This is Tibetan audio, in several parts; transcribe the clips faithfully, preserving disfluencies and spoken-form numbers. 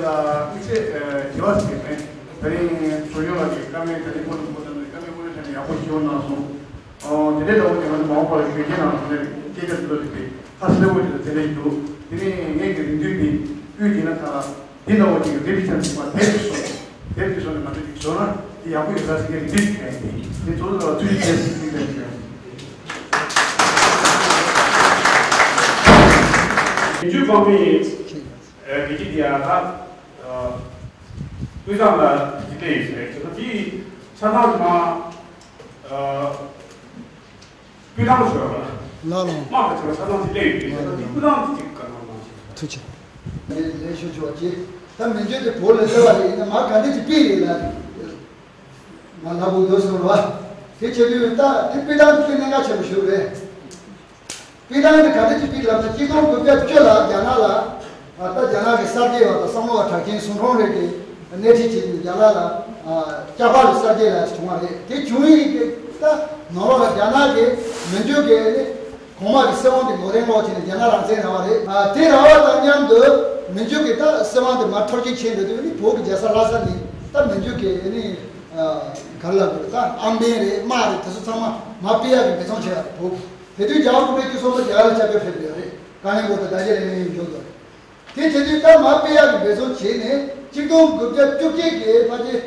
དམིགས་བསལ་དྲི་བ་ཞིག་མེད། ད་རིང་ཚོགས་ཆུང་ལ་གི་བཀའ་མོལ་ད་རིང་ཁོང་ཚོ་ཁོང་ཚོ་བཀའ་མོལ་ཁོང་ཚོ་ནས་ཡག་པོ་ཞིག་གནང་སོང་། ཨོ་དེ་འདྲའི་འདྲ་བོ་དེ་ང་ཚོ་མ་འོངས་པར་གཞོན་སྐྱེས་ནང་ཚོ་ནས་སྐད་ཆ་དེ་ཚོ་དེ་ཁ་གསལ་པོ་དེ་ཚོ་དེ་འདྲ་ཞིག་འདུག་དེ་ནས་ངས་ཀྱི་རེ་འདུན་དེ་དབུས་ཀྱི་ན་ཁ་འདི་འདྲ་བོ་ཅིག་རེ་བི་ཤན་ཞིག་མ་དེབ་ཀྱི་སོ་དེབ་ཀྱི་སོ་ནས་མ་འདྲ་ཅིག་བཟོ་ན་དེ་ཡག་པོ་ཡོད་ས་ཞིག་ངས་རེ་འདུན་ཞིག་ཡོད་དེ་དེ་ཚོ་ལ་ཐུགས་རྗེ་ཆེ་ཞིག་ཞུ་ཡ་ཞུ་ཡ། མི་འཇུ་གོང་མའི་ཨེ་བི་ཅི་དེ་ཡང་ད་ཀུན་བཟང་ལ་དེ་སླེབས་ཡོད་ཟེར་ཁྱེད་ཚོ་དེའི་ཆ་ཚང་དེ་མ་ཀུན་བཟང་ཞུ་བ་ལ་ལ་ལ་དམག་གི་ཆ་ཚང་དེ་སླེབས་ཡོད་ཟེར་ད་དེ་ཀུན་བཟང་དེ་གཅིག་ག་ནང་ནང་ཞིག་ཐུགས་རྗེ་ཆེ། ལས་ལས་ཞུ་ཆོག་ཅེས་ད་མི་འཇོན་དེ་བོད་ལ་བསྡད་པ་རེད་ཡིན་ན་མ་ག་འདི་ཅིག་པི་རེད་ལ་ང་ལ་བུ་དོ་སོང་རོ་དེ་བྱེད་དུས་ད་དེ་པི་བཟང་དེ་གནད་འགག་ཆེན་པོ་ཞིག་རེད། པི་ཏང་གི་ག་རེ་ཅིག་པི་ལབ་ན་གཅིག་སྟོང་དགུ་བརྒྱ་བཅུ་ལ་རྒྱ་ནག་ལ་ད་རྒྱ་ནག་གི་གསར་བརྗེ་བ་དང་བསམ་བློ་བ་གྲགས་ཅན་སུང་ཁྲོང་རེད་ཀྱི་སྣེ་ཁྲིད་བྱས་ནས་རྒྱ་ནག་ལ་ལྕགས་ཕག་གི་གསར་བརྗེ་ལ་བྱུང་བ་རེད། དེ་བྱུང་ཡིན་གྱི་ད་ནོར་བ་ལ་རྒྱ་ནག་གི་མི་འཇུག་གི་ནི་གོང་མ་གི་སྲིད་དབང་དེ་མགོ་རྟིང་སློག་བྱས་ནས་རྒྱ་ནག་རང་བཙན་རག་བ་རེད། དེ་རག་བ་དང་མཉམ་དུ་མི་འཇུག་གི་ད་སྲིད་དབང་དེ་མར་འཕྲོག་བཅོམ་བྱས་འདུག་དུས་ནི་བོད་ཀྱི་རྒྱལ་ས་ལྷ་ས་ནི་ད་མི་འཇུག་གི་ནི་ག་རེ་ལབ་དགོས་རེད། ད་ཨམ་བན་རེད་དམག་རེད་དེ་ཚོ་ཚང་མ་མར་སྤེལ་ཡག་གི་འབད་བརྩོན་བྱས་པ་རེད་བོད་ཀྱི། དེ་དུས་རྒྱ་གར་སྐུ་ཕྲེང་བཅུ་གསུམ་པ་རྒྱ་གར་ལ་བཅར་འབུལ་ཕེབས་ཡོད་རེད། བཀའ་བློན་སྐོར་དུ་བདག་རྒྱ་ལས་ངན་ཡོད་འཇོག་དགོས་རེད། དེ་བྱེད་དུས་ད་མར་སྤེལ་ཡག་གི་འབད་བརྩོན་བྱས་ནས་གཅིག་སྟོང་དགུ་བརྒྱ་བཅུ་གཅིག་གི་ཕལ་ཆེར་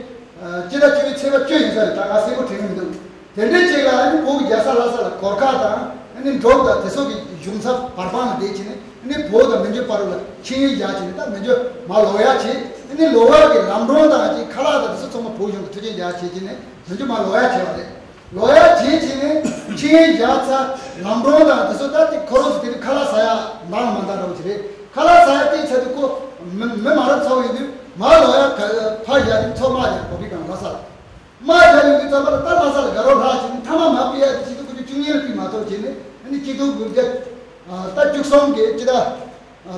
སྤྱི་ཟླ་བཅུ་པའི་ཚེས་པ་བཅུ་ཡིན་ས་རེད། ད་ང་གསལ་པོ་དྲན་གི་མི་འདུག་དེ་འདྲའི་ཅིག་ལ་ཨ་ནི་བོད་ཀྱི་རྒྱལ་ས་ལྷ་ས་ལ་གོར་ཁ་དང་ཨ་ནི་འབྲོག་དང་དེ་ཚོ་གི་གཞུང་ཚབ་བར་སྤང་ལ་བསྡད་བྱས་ནས་ཨ་ནི་བོད་དང་མི་འཇུ་བར་ལ་ཆིངས་ཡིག་བཞག་བྱས་ནས་ད་མི་འཇུ་མར་ལོག་ཡག་བྱས། ཨ་ནི་ལོག་ཡག་གི་ལམ་སྒྲོན་དང་ཅིག་ཁ་ལག་དང་དེ་ཚོ་ཚང་མ་བོད་གཞུང་གི་མཐུན་རྐྱེན་རྒྱག་བྱས་བྱས་ནས་མི་འཇུ་མར་ལོག་ཡག་བྱས་པ་རེད། ལོག་ཡག་བྱས་བྱས་ནས་ཆིངས་ཡིག་བཞག་ཚར་ལམ་སྒྲོན་དང་དེ་ཚོ་ད་ཅིག་ཁོ་རང་ཚོ་དེ་དུས་ཁ་ལག་ཟ་ཡག་འདང་མ་འདང་འདྲ་བོ་ཅིག་རེད། ཁ་ལག་ཟ་ཡག་བལྟས་ཚར་དུས་ཁོ་མི་མི་མ་རབས་ཚ་བོ་ཡིན་དུས་མར་ལོག་ཡག་ཕར་བཞག་ནས་ཚུར་མར་བཞག་གོ་བི་གང་ལྷ་ས་ལ། དམག་རྒྱག་ཡོང་དུས་ཙམ་པ་ལ་ད་ལྷ་ས་ལ་དགའ་རོགས་ལྷག་བྱས་ནས་མཐའ་མ་མར་སྤེལ་ཡག་དེ་ཆིག་སྟོང་དགུ་བརྒྱ་བཅུ་གཉིས་ལ་སྤེལ་མ་ཐུབ་བྱས་ནས་ཨ་ནི་ཆིག་སྟོང་དགུ་བརྒྱ་ད་བཅུ་གསུམ་གྱི་སྤྱི་ཟླ་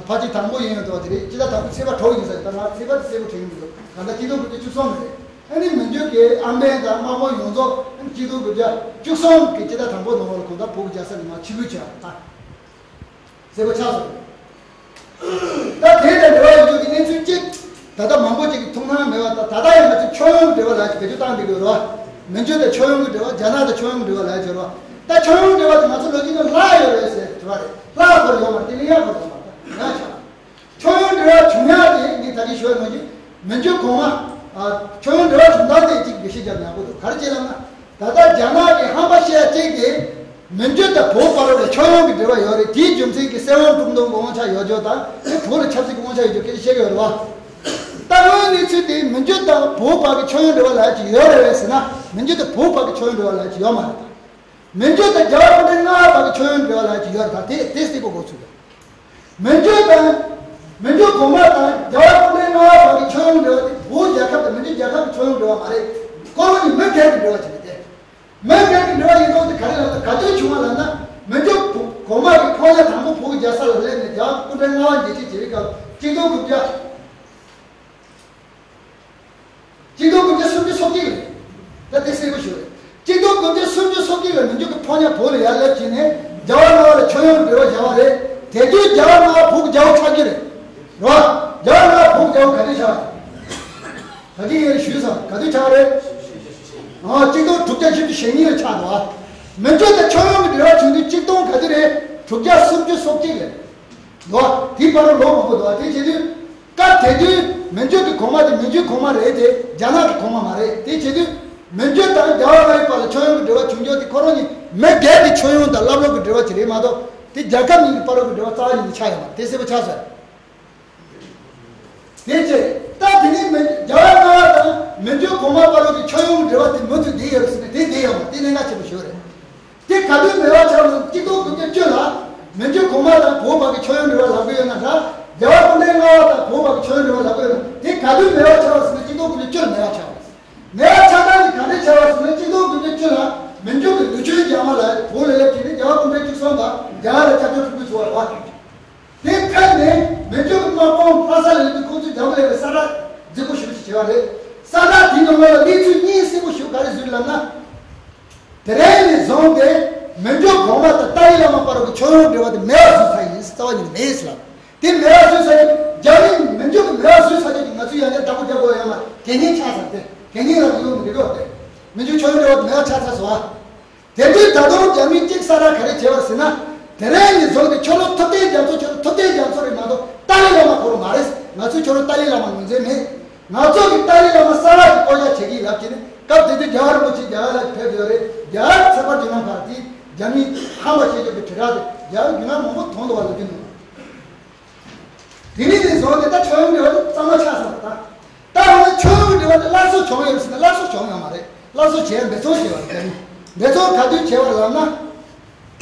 ཕལ་ཆེར་དང་པོ་ཡིན་ཡོད་དོ། དེ་རེད། སྤྱི་ཟླ་དང་པོ་ཚེས་པ་དྲུག་ཡིན་ས་རེད། ད་ང་ཚེས་པ་དེ་གསལ་པོ་དྲན་གྱི་མི་འདུག་གང་ལྟར་ཆིག་སྟོང་དགུ་བརྒྱ་བཅུ་གསུམ་རེད། ཨ་ནི་མི་འཇུག་གི་ཨམ་བན་དང་དམག་དཔོན་ཡོངས་རྫོགས་ཨ་ནི་ཆིག་སྟོང་དགུ་བརྒྱ་བཅུ་གསུམ་གྱི་སྤྱི་ཟླ་དང་པོ་ནང་ལོགས་ལ་གང་ལྟར་བོད་ཀྱི་རྒྱལ་ས་ནས་མར་ཕྱིར་འབུད་བྱས་པ་དང་། གསལ་པོ་ཆགས་སོང་། ད་དེ་དང་འབྲེལ་བ་ཡོད་རྒྱུ་གི་གནས་ཚུལ་གཅིག་ད་ལྟ་མང་པོ་ཅིག་གི་ཐུགས་སྣང་མེད་པ་དང་། ད་ལྟ་ཡང་ང་ཚོས་ཁྱོན་ཡོངས་ཀྱི་འབྲེལ་བ་ལ་ཅིག་བེད་སྤྱོད་བཏང་བསྡད་ཀྱི་ཡོད་རེད་བ། མི་འཇུ་དང་ཁྱོན་ཡོངས་ཀྱི་འབྲེལ་བ། རྒྱ་ནག་དང་ཁྱོན་ཡོངས་ཀྱི་འབྲེལ་བ་ལ་ཡང་བྱོས་རེད་བ། ད་ཁྱོན་ཡོངས་འབྲེལ་བ་དེ་ང་ཚོ་ལོ་རྒྱུས་ནང་བརླག་ཡོད་རེད་ཟེར་དྲི་བ་རེད། བརླག་དགོས་ཡོད་མ་རེད། དེ་ལས་ཡག་དགོས་ཡོད་མ་རེད། ད་ཡང་ཆགས། ཁྱོན་ཡོངས་འབྲེལ་བ་བྱུང་ཡག་དེ་ངས་ད་གིན་ཞུ་བ་ནང་བཞིན་མི་འཇུ་གོང་མ། ཨ། ཁྱོན་ཡོངས་འབྲེལ་བ་བྱུང་སྟངས་དེ་གཅིག་འགྲེལ་བཤད་རྒྱབ་ན་ཡག་པོ་འདུག་ག་རེ་བྱས་ལབ་ན། ད་ལྟ་རྒྱ་ནག་གི་ཧམ་པ་བཤད་ཡག་གཅིག་དེ། མི་འཇུ་དང་བོད་བར་ལ་ཁྱོན་ཡོངས་ཀྱི་འབྲེལ་བ་ཡོད་རེད། དེའི་རྒྱུ་མཚན་གྱིས་སྲིད་དབང་བཀྲོངས་གཏོང་གི་དབང་ཆ་ཡོད་ཅོག་དང་དེ་བོད་ལ་ཆབ་སྲིད་ཀྱི་དབང་ཆ་ཡོད་ཅོག་སྐད་ཆ་བཤད་ཀྱི་ཡོད་རེད་བ། ད་དངོས་གནས་ཚུལ་དེ་མི་འཇུ་དང་བོད་བར་གྱི་ཁྱོན་ཡོངས་འབྲེལ་བ་ལབ་ཡག་ཅིག་ཡོད་རེད་བས་ཟེར་ན། མི་འཇུ་དང་བོད་བར་གྱི་ཁྱོན་ཡོངས་འབྲེལ་བ་ལབ་ཡག་ཅིག་ཡོད་མ་རེད་ད། མི་འཇུ་དང་རྒྱལ་བ་སྐུ་ཕྲེང་ལྔ་པ་གི་ཁྱོན་ཡོངས་འབྲེལ་བ་ལབ་ཡག་ཅིག་ཡོད་རེད་ད། དེ་དེ་གསལ་པོ་གོ་ཚུལ་རེད། མི་འཇུ་དང་། མི་འཇུ་གོང་མ་དང་རྒྱལ་བ་སྐུ་ཕྲེང་ལྔ་པ་གི་ཁྱོན་ཡོངས་འབྲེལ་བ་དེ་བོད་རྒྱལ་ཁབ་དང་མི་འཇུ་རྒྱལ་ཁབ་ཀྱི་ཁྱོན་ཡོངས་འབྲེལ་བ་མ་རེད། ཁོ་རང་གཉིས་མི་སྒེར་གྱི་འབྲེལ་བ་ཅིག་རེད་དེ། མི་སྒེར་གྱི་འབྲེལ་བ་ཡིན་ཙང་དེ་ག་རེ་ལབ་ན། ག་དུས་བྱུང་བ་ལབ་ན། མི་འཇུ་གོང་མ་གི་ཕོ་ཉ་དང་པོ་བོད་ཀྱི་རྒྱལ་ས་ལ་སླེབས་ནས་རྒྱལ་བ་སྐུ་ཕྲེང་ལྔ་པ་མཇལ་ཁྲིད་བྱེད་པའི་སྐབས་གཅིག་སྟོང་དགུ་བརྒྱ། གཅིག་སྟོང་དགུ་བརྒྱ་སུམ་ཅུ་སོ་གཅིག་རེད། ད་དེ་གསལ་པོ་ཞུ་རེད། གཅིག་སྟོང་དགུ་བརྒྱ་སུམ་ཅུ་སོ་གཅིག་ལ་མི་འཇུ་གི་ཕོ་ཉ་བོད་ལ་ཡར་སླེབས་བྱས་ནས་རྒྱལ་བ་ལྔ་པ་ལ་ཁྱོན་ཡོངས་ཀྱི་འབྲེལ་བ་བཞག་པ་རེད། དེ་དུས་རྒྱལ་བ་ལྔ་པ་བོད་ཀྱི་རྒྱལ་པོ་ཆགས་ཀྱི་རེད། རེད་བ། རྒྱལ་བ་ལྔ་པ་བོད་ཀྱི་རྒྱལ་པོ་ག་དུས་ཆགས། ད་གིན་ངས་ཞུས་སོང་། ག་དུས་ཆགས་རེད། ཨ། གཅིག་སྟོང་དྲུག་བརྒྱ་བཞི་བཅུ་ཞེ་གཉིས་ལ་ཆགས་འདུག་བ། མི་འཇུ་དང་ཁྱོན་ཡོངས་ཀྱི་འབྲེལ་བ་བྱུང་དུས་གཅིག་སྟོང་ག་དུས་རེད། དྲུག་བརྒྱ་སུམ་ཅུ་སོ་གཅིག་རེད། འདུག་བ། དེའི་བར་དུ་ལོ་མང་པོ་འདུག་བ། དེ་བྱེད་དུས། སྐབས་དེ་དུས་མི་འཇུ་གི་གོང་མ་དེ་མི་འཇུ་གོང་མ་རེད་དེ། རྒྱ་ནག་གི་གོང་མ་མ་རེད། དེ་བྱེད་དུས་མི་འཇུ་དང་རྒྱལ་བ་ལྔ་པའི་བར་ལ་ཁྱོན་ཡོངས་ཀྱི་འབྲེལ་བ་བྱུང་རྒྱུ་དེ་ཁོ་རང་གཉིས་མི་སྒེར་གྱི་ཁྱོན་ཡོངས་དང་བླ་སློབ་ཀྱི་འབྲེལ་བ་ཅིག་རེད་མ་གཏོགས། དེ་རྒྱལ་ཁབ་གཉིས་ཀྱི་བར་དུ་གི་འབྲེལ་བ་རྩ་བ་ཉིད་ནས་ཆགས་ཡོད་མ་རེད། དེ་གསལ་པོ་ཆགས་སོང་། དེ་བྱས། ད་དེ་ནས་མི་རྒྱལ་བ་ལྔ་པ་དང་མི་འཇུ་གོང་མ་བར་དུ་གི་ཁྱོན་ཡོངས་ཀྱི་འབྲེལ་བ་དེ་མུ་མཐུད་བསྡད་ཡོད་རེད་ཟེར་ནས་དེ་བསྡད་ཡོད་མ་རེད། དེ་གནད་འགག་ཆེན་པོ་ཞིག་རེད། དེ་ག་དུས་མེད་པ་ཆགས་ན། གཅིག་སྟོང་དགུ་བརྒྱ་བཅུ་ལ་མི་འཇུ་གོང་མ་དང་བོད་བར་གྱི་ཁྱོན་ཡོངས་འབྲེལ་བ་ལབ་ཀྱི་ཡོད་ན་འདྲ། རྒྱལ་བ་སྐུ་ཕྲེང་ལྔ་པ་དང་བོད་བར་གྱི་ཁྱོན་ཡོངས་འབྲེལ་བ་ལབ་ཀྱི་ཡོད་ན། དེ་ག་དུས་མེད་པ་ཆགས་པ་ཟེར་ན། གཅིག་སྟོང་དགུ་བརྒྱ་བཅུ་ལ་མེད་པ་ཆགས་པ་རེད། མེད་པ་ཆགས་སྟངས་དེ་ག་འདྲས་ཆགས་པ་ཟེར་ན། གཅིག་སྟོང་དགུ་བརྒྱ་བཅུ་ལ་མི་འཇུ་གི་ལུས་ཆེན་རྒྱ་མ་ལ་བོད་ལ་སླེབས་བྱས་ནས་རྒྱལ་བ་སྐུ་ཕྲེང་བཅུ་གསུམ་པ་རྒྱ་གར་ལ་སྐྱབས་བཅོལ་ཕྲུ་གུ་བཟོ་བ་རེད་བ། དེ་ཕེབས་ནས་མི་འཇུ་གི་དམག་དཔུང་ལྷ་ས་ལ་ཡོད་དུས་ཁོང་ཚོས་རྒྱ་མ་ལ་ཡོད་པའི་ས་ཁྲ་རྫིག་པོ་ཞེ་པོ་ཞིག་བྱས་པ་རེད། ས་ཁྲ་དེའི་ནང་ལ་གནས་ཚུལ་གཉིས་གསལ་པོ་ཞིག་ག་རེ་བཟོས་ལབ་ན། དེ་རིང་ནས་བཟུང་སྟེ་མི་འཇུ་གོང་མ་དང་ཏཱ་ལའི་བླ་མ་བར་གྱི་ཁྱོན་ཡོངས་འབྲེལ་བ་དེ་མེད་པ་བཟོས་ཚར་ཡིན། རྩ་བ་ཉིད་ནས་མེད་ཟེར་ལབ། དེ་མེད་པ་བཟོས་ཚར་ཡིན། རྒྱ་མི་མི་འཇུ་གི་མེད་པ་བཟོས་ཚར་ཡིན། གད་སྙིགས་ཆགས་ཚར་ཏེ། གད་སྙིགས་ལ་ཡོང་མི་འགྲོ་སྟེ། མི་འཇུག་ཆོས་འབྲེལ་བ་མེད་པ་ཆགས་ཚར་སོང་ཨ། དེ་དུས་ད་དུང་རྒྱ་མིས་གཅིག་ས་ར་ག་རེ་བྱས་པ་ཟེར་ན། དེ་རིང་ནས་བཟུང་སྟེ་ཆོ་ལོ་ཐུབ་བསྟན་རྒྱ་མཚོ། ཆོ་ལོ་ཐུབ་བསྟན་རྒྱ་མཚོ་རེད་མ་གཏོགས་ཏཱ་ལའི་བླ་མ་ཁོ་རང་མ་རེད། ང་ཚོས་ཆོ་ལོ་ཏཱ་ལའི་བླ་མ་ངོས་འཛིན་མེད། ང་ཚོ་གི་ཏཱ་ལའི་བླ་མ་ས་ར་གི་བསྐོ་བཞག་བྱེད་ཀྱི་ཡིན་ལབ་ཀྱི་ནི། སྐབས་དེ་དུས་རྒྱལ་བ་རིན་པོ་ཆེ་རྒྱ་གར་ལ་ཕེབས་ཡོད་རེད། རྒྱ་གར་ཚགས་པར་བརྒྱུད་ལམ་ཁག་དེ་རྒྱ་མིས་ཧམ་པ་བྱེད་ཆོག་པའི་དྲིལ་བསྒྲགས་དེ་རྒྱ་གར་བརྒྱུད་ལམ་མང་པོ་མཐོང་འདུག་བ་ལབ་ཀྱི་འདུག་དེ་ནས་ནས་བཟུང་སྟེ་ད་ཆོས་འབྲེལ་བ་དེ་གཙང་མ་ཆགས་སོང་བ་དང་། ད་འོ་ན་ཆོས་འབྲེལ་བ་དེ་སླར་གསོ་བྱུང་ཡོད་ཟེར་ན་སླར་གསོ་བྱུང་ཡོད་མ་རེད། སླར་གསོ་བྱས་འབད་བརྩོན་བྱས་པ་རེད། འབད་བརྩོན་ག་དུས་བྱས་པ་ལབ་ན།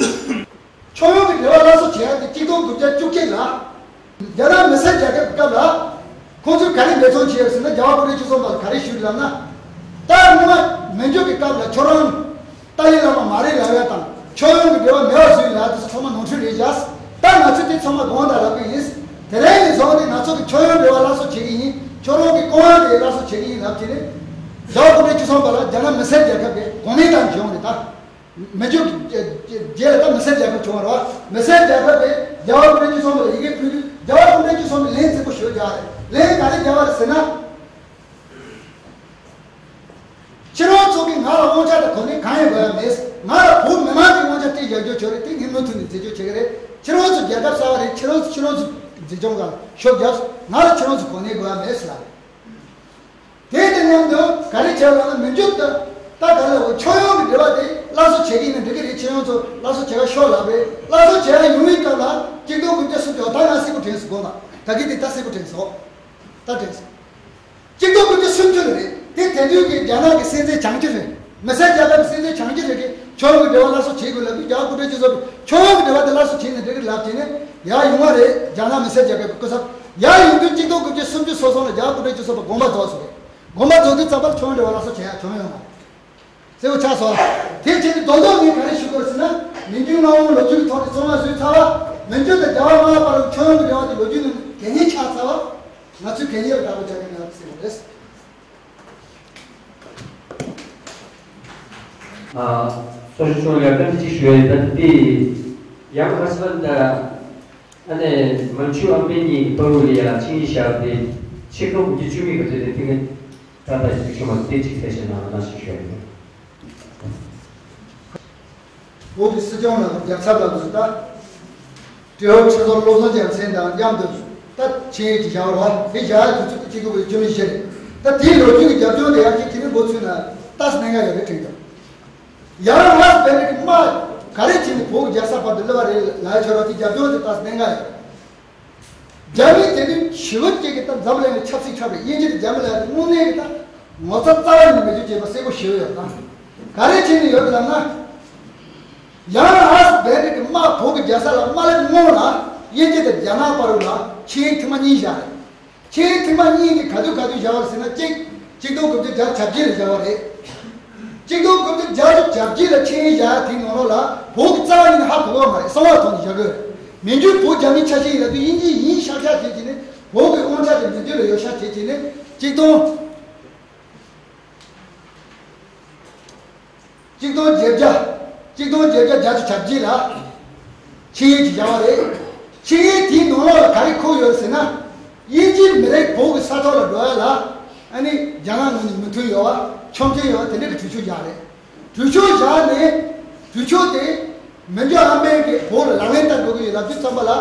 ཁྱོན་ཡོངས་ཀྱི་འབྲེལ་བ་སླར་གསོ་བྱེད་ཡག་དེ་གཅིག་སྟོང་དགུ་བརྒྱ་བཅུ་གཅིག་ལ། རྒྱ་ནག་མི་སེར་རྒྱལ་ཁབ་ཀྱི་སྐབས་ལ། ཁོང་ཚོས་ག་རེ་འབད་བརྩོན་བྱས་ཡོད་ཟེར་ན། རྒྱལ་བ་སྐུ་ཕྲེང་བཅུ་གསུམ་པ་ལ་ག་རེ་ཞུས་ལབ་ན། ད་སྔོན་མ་མན་ཇུ་གི་སྐབས་ལ་ཁྱོད་རང་ཏཱ་ལའི་བླ་མ་མ་རེད་ལབ་ཡ་དང་། ཁྱོན་ཡོངས་ཀྱི་འབྲེལ་བ་མེད་པ་བཟོས་ལབ་ཡ་དེ་ཚོ་ཚང་མ་ནོར་འཁྲུལ་རེད་བཞག་ད་ང་ཚོས་དེ་ཚང་མ་དགོངས་དག་ལབ་ཀྱི་ཡིན། དེ་རིང་ནས་བཟུང་སྟེ་ང་ཚོ་གི་ཁྱོན་ཡོངས་འབྲེལ་བ་སླར་གསོ་བྱེད་ཀྱི་ཡིན། ཁྱོད་རང་གི་སྐུ་དབང་དེ་སླར་གསོ་བྱེད་ཀྱི་ཡིན་ལབ་བྱས་ནས། རྒྱལ་བ་སྐུ་ཕྲེང་བཅུ་གསུམ་པ་ལ་རྒྱ་ནག་མི་སེར་རྒྱལ་ཁབ་ཀྱི་གོ་གནས་དང་བྱུང་རེད་ད། མི་འཇུག་རྗེས་ལ་ད་མི་སེར་རྒྱལ་ཁབ་བྱུང་བ་རེད་བ། མི་སེར་རྒྱལ་ཁབ་དེ་རྒྱལ་བ་སྐུ་ཕྲེང་བཅུ་གསུམ་པ་ལ་ཡི་གེ་ཕུལ་དུས། རྒྱལ་བ་སྐུ་ཕྲེང་བཅུ་གསུམ་པས་ལན་གཙིགས་པོ་ཞུ་རྒྱག་རེད། ལན་ག་རེ་རྒྱག་པ་རེད་ཟེར་ན། ཁྱེད་རང་ཚོ་གིས་ང་ལ་དབང་ཆ་དང་གོ་གནས་གང་ཡང་དགོས་ཡ་མེད། ང་ལ་བོད་མི་མང་གི་དབང་ཆ་སྤྲད་བཞག་རྒྱུ་བྱོས་རེད། དེ་ངས་མུ་མཐུད་ནས་འཛིན་སྐྱོང་བྱེད་ཀྱི་རེད། ཁྱེད་རང་ཚོ་རྒྱལ་ཁབ་གསར་པ་རེད། ཁྱེད་རང་ཚོ་ཁྱེད་རང་ཚོ་འཛིན་སྐྱོང་ག་ཤུགས་རྒྱབ། ང་ལ་ཁྱེད་རང་ཚོ་གོ་གནས་དགོས་ཡ་མེད་ཟེར་ལ། དེ་དང་མཉམ་དུ་ག་རེ་བྱས་ལབ་ན། མི་འཇུག་ད་ད་ག་ལ་འོ་ཁྱོན་ཡོངས་ཀྱི་འབྲེལ་བ་དེ་སླར་གསོ་བྱེད་ཀྱི་ཡིན་ན་འགྲིག་གི་རེད། ཁྱེད་རང་ཚོ་སླར་གསོ་བྱེད་ག་ཤོག་ལབ་རེད། སླར་གསོ་བྱེད་ཡ་ཡོང་བའི་སྐབས་ལ་གཅིག་སྟོང་དགུ་བརྒྱ་སུམ་ཅུ། ད་ང་གསལ་པོ་དྲན་སོང་དགོངས་དག་ད་གི་དེ་ད་གསལ་པོ་དྲན་སོང་། ད་དྲན་སོང་། གཅིག་སྟོང་དགུ་བརྒྱ་སུམ་ཅུ་ལ་རེད། དེ་དེ་དུས་ཀྱི་རྒྱ་ནག་གི་སྲིད་འཛིན་བྱང་ཆུབ་རེད། མི་སེར་རྒྱལ་ཁབ་ཀྱི་སྲིད་འཛིན་བྱང་ཆུབ་རེད་ཀྱི། ཁྱོན་ཡོངས་ཀྱི་འབྲེལ་བ་སླར་གསོ་བྱེད་དགོས་ལབ་དུས། རྒྱལ་བ་སྐུ་ཕྲེང་བཅུ་གསུམ་པས་ཁྱོན་ཡོངས་ཀྱི་འབྲེལ་བ་དེ་སླར་གསོ་བྱས་ན་འགྲིག་གི་རེད་ལབ་བྱས་ནས་ཡར་ཡོང་བ་རེད། རྒྱ་ནག་མི་སེར་རྒྱལ་ཁབ་ཀྱི་སྐུ་ཚབ། ཡར་ཡོང་དུས་གཅིག་སྟོང་དགུ་བརྒྱ་སུམ་ཅུ་སོ་གསུམ་ལ་རྒྱལ་བ་སྐུ་ཕྲེང་བཅུ་གསུམ་པ་དགོངས་པ་རྫོགས་སོང་རེད། དགོངས་པ་རྫོགས་དུས་ཙམ་པར་ཁྱོན་ཡོངས་འབྲེལ་བ་སླར་གསོ་བྱེད་ཡ་ཁྱོན་ཡོངས་མ་རེད། གསལ་པོ་ཆགས་སོང་། དེ་བྱས་ཏེ་རྡོག་རྡོག་ངས་ག་རེ་ཞུ་དགོས་ཟེར་ན། མི་འཇུག་མངའ་དབང་ལོ་རྒྱུས་ཀྱི་ཐོག་ནས་ཚང་མ་བཟོས་ཚར་བ། མི་འཇུག་དང་རྒྱལ་བ་མངའ་དབང་བར་ཁྱོན་ཡོངས་ཀྱི་འབྲེལ་བ་དེ་ལོ་རྒྱུས་ནང་གད་སྙིགས་ཆགས་ཚར་བ། ང་ཚོས་གད་སྙིགས་ལ་བདག་པོ་བྱ་མཁན་ང་ཚོ་ཟེར་བ་རེད། ཨ། གསུང་ཆོས་ལ་བཀའ་འདྲི་ཅིག་ཞུ་ཡ་ཡིན། ད་འདི་ཡང་ཧ་སི་བན་ད་ཨ་ནེ་མན་ཇུ་ཨམ་བན་གཉིས་ཀྱི་བར་དུ་ལ་ཡ་ཆིངས་ཡིག་བཞག་སྟེ་ཆིག་སྟོང་དགུ་བརྒྱ་བཅུ་གཉིས་ཀྱི་རེད་དེ། དེ་ནི་ད་ལྟ་ཞིག་ཆུང་བ་དེ་ཅིག་གསལ་བཤད་གནང་ན་ཞེས་ཞུ་ཡ་ཡིན། བོད་ཀྱི་སྲིད་སྐྱོང་ལ་རྒྱལ་ཚབ་ལ་དུ་ད། ཀྲི་ཧོར་ཁྲི་ཟུར་བློ་བཟང་རྒྱལ་མཚན་དང་མཉམ་དུ་ད་ཆིངས་ཡིག་ཅིག་བཞག་པ་རེད་བ། དེ་བཞག་ཡ་དུས་ཚོད་དེ་གཅིག་སྟོང་དགུ་བརྒྱ་བཅུ་གཉིས་རེད། ད་དེའི་ལོ་རྒྱུས་ཀྱི་རྒྱབ་ལྗོངས་དེ་ཡང་གཅིག་དེ་ནི་འགོ་ཚུགས་ན་ཏཱ་སི་གནད་འགག་ཡོད་རེད་དྲན་འདུག་ཡང་ཧ་སི་བན་ཌི་གི་དམག་ག་རེ་བྱས་ནས་བོད་ཀྱི་རྒྱལ་ས་བར་དུ་སླེབས་པ་རེད་ལབ་ཡ་ཆོག་ར། དེ་རྒྱབ་ལྗོངས་དེ་ཏཱ་སི་གནད་འགག་ཡོད་རེད། རྒྱ་མི་དེ་དུས་ཞི་བ་བཅས་ཀྱི་ད་འཛམ་གླིང་ལ་ཆབ་སྲིད་ཆགས་པའི་དབྱིན་ཇི་དང་རྒྱ་མི་ལ་དངོས་གནས་ཀྱི་ད་ངོ་ཚ་རྩ་བ་ནས་མེད་རྒྱུ་བྱས་པ་གསལ་པོ་ཞེ་པོ་ཡོད་ད། ག་རེ་བྱས་ནས་ཡོད་ལབ་ན། ཡང་ཧ་སི་བན་ཌི་གི་དམག་བོད་ཀྱི་རྒྱལ་ས་ལ་མ་སླེབས་སྔོན་ལ་དབྱིན་ཇི་དང་རྒྱ་ནག་བར་ལ་ཆིངས་ཡིག་ཐེངས་མ་གཉིས་བཞག་རེད། ཆིངས་ཡིག་ཐེངས་མ་གཉིས་འདི་ག་དུས་ག་དུས་བཞག་པ་རེད་ཟེར་ན། གཅིག་གཅིག་སྟོང་དགུ་བརྒྱ་བརྒྱད་ཅུ་གྱ་བརྒྱད་ལ་བཞག་པ་རེད། གཅིག་སྟོང་དགུ་བརྒྱ་བརྒྱད་ཅུ་གྱ་བརྒྱད་ལ་ཆིངས་ཡིག་བཞག་དེའི་ནང་ལོགས་ལ་བོད་ཀྱི་རྩ་བ་ཉིད་ནས་ཧ་གོ་གི་མ་རེད། གསང་བ་ཐོག་ནས་བཞག་གི་ཡོད་རེད། མི་འགྱུར་བོད་རྒྱ་མིའི་ཆ་ཤས་ཡིན་ལབ་དུས་དབྱིན་ཇི་ཡིན་ཤག་ཤག་བྱེད་བྱས་ནས། བོད་ཀྱི་དབང་ཆ་དེ་མི་འགྱུར་ལ་ཡོད་ཤག་བྱེད་བྱས་ནས། གཅིག་སྟོང་གཅིག་སྟོང་བརྒྱད་བརྒྱ། གཅིག་སྟོང་བརྒྱད་བརྒྱ་བརྒྱད་ཅུ་གྱ་བརྒྱད་ལ་ཆིངས་ཡིག་ཅིག་བཞག་པ་རེད། ཆིངས་ཡིག་དེའི་ནང་ལོགས་ལ་ག་རེ་འཁོད་ཡོད་ཟེར་ན། དབྱིན་ཇིའི་མི་རིགས་བོད་ཀྱི་ས་ཐོག་ལ་འགྲོ་ཡ་ལ་ཨ་ནི་རྒྱ་ནག་ངོས་ནས་མོས་མཐུན་ཡོད་པ། ཆོག་མཆན་ཡོད་པ། དེ་འདྲ་གི་གྲོས་ཆོད་བཞག་རེད། གྲོས་ཆོད་བཞག་ནས། གྲོས་ཆོད་དེ་མན་ཇུ་ཨམ་བན་གྱིས་བོད་ལ་ལག་ལེན་བསྟར་དགོས་ཀྱི་ཡོད་ལབ་དུས་ཙམ་པ་ལ།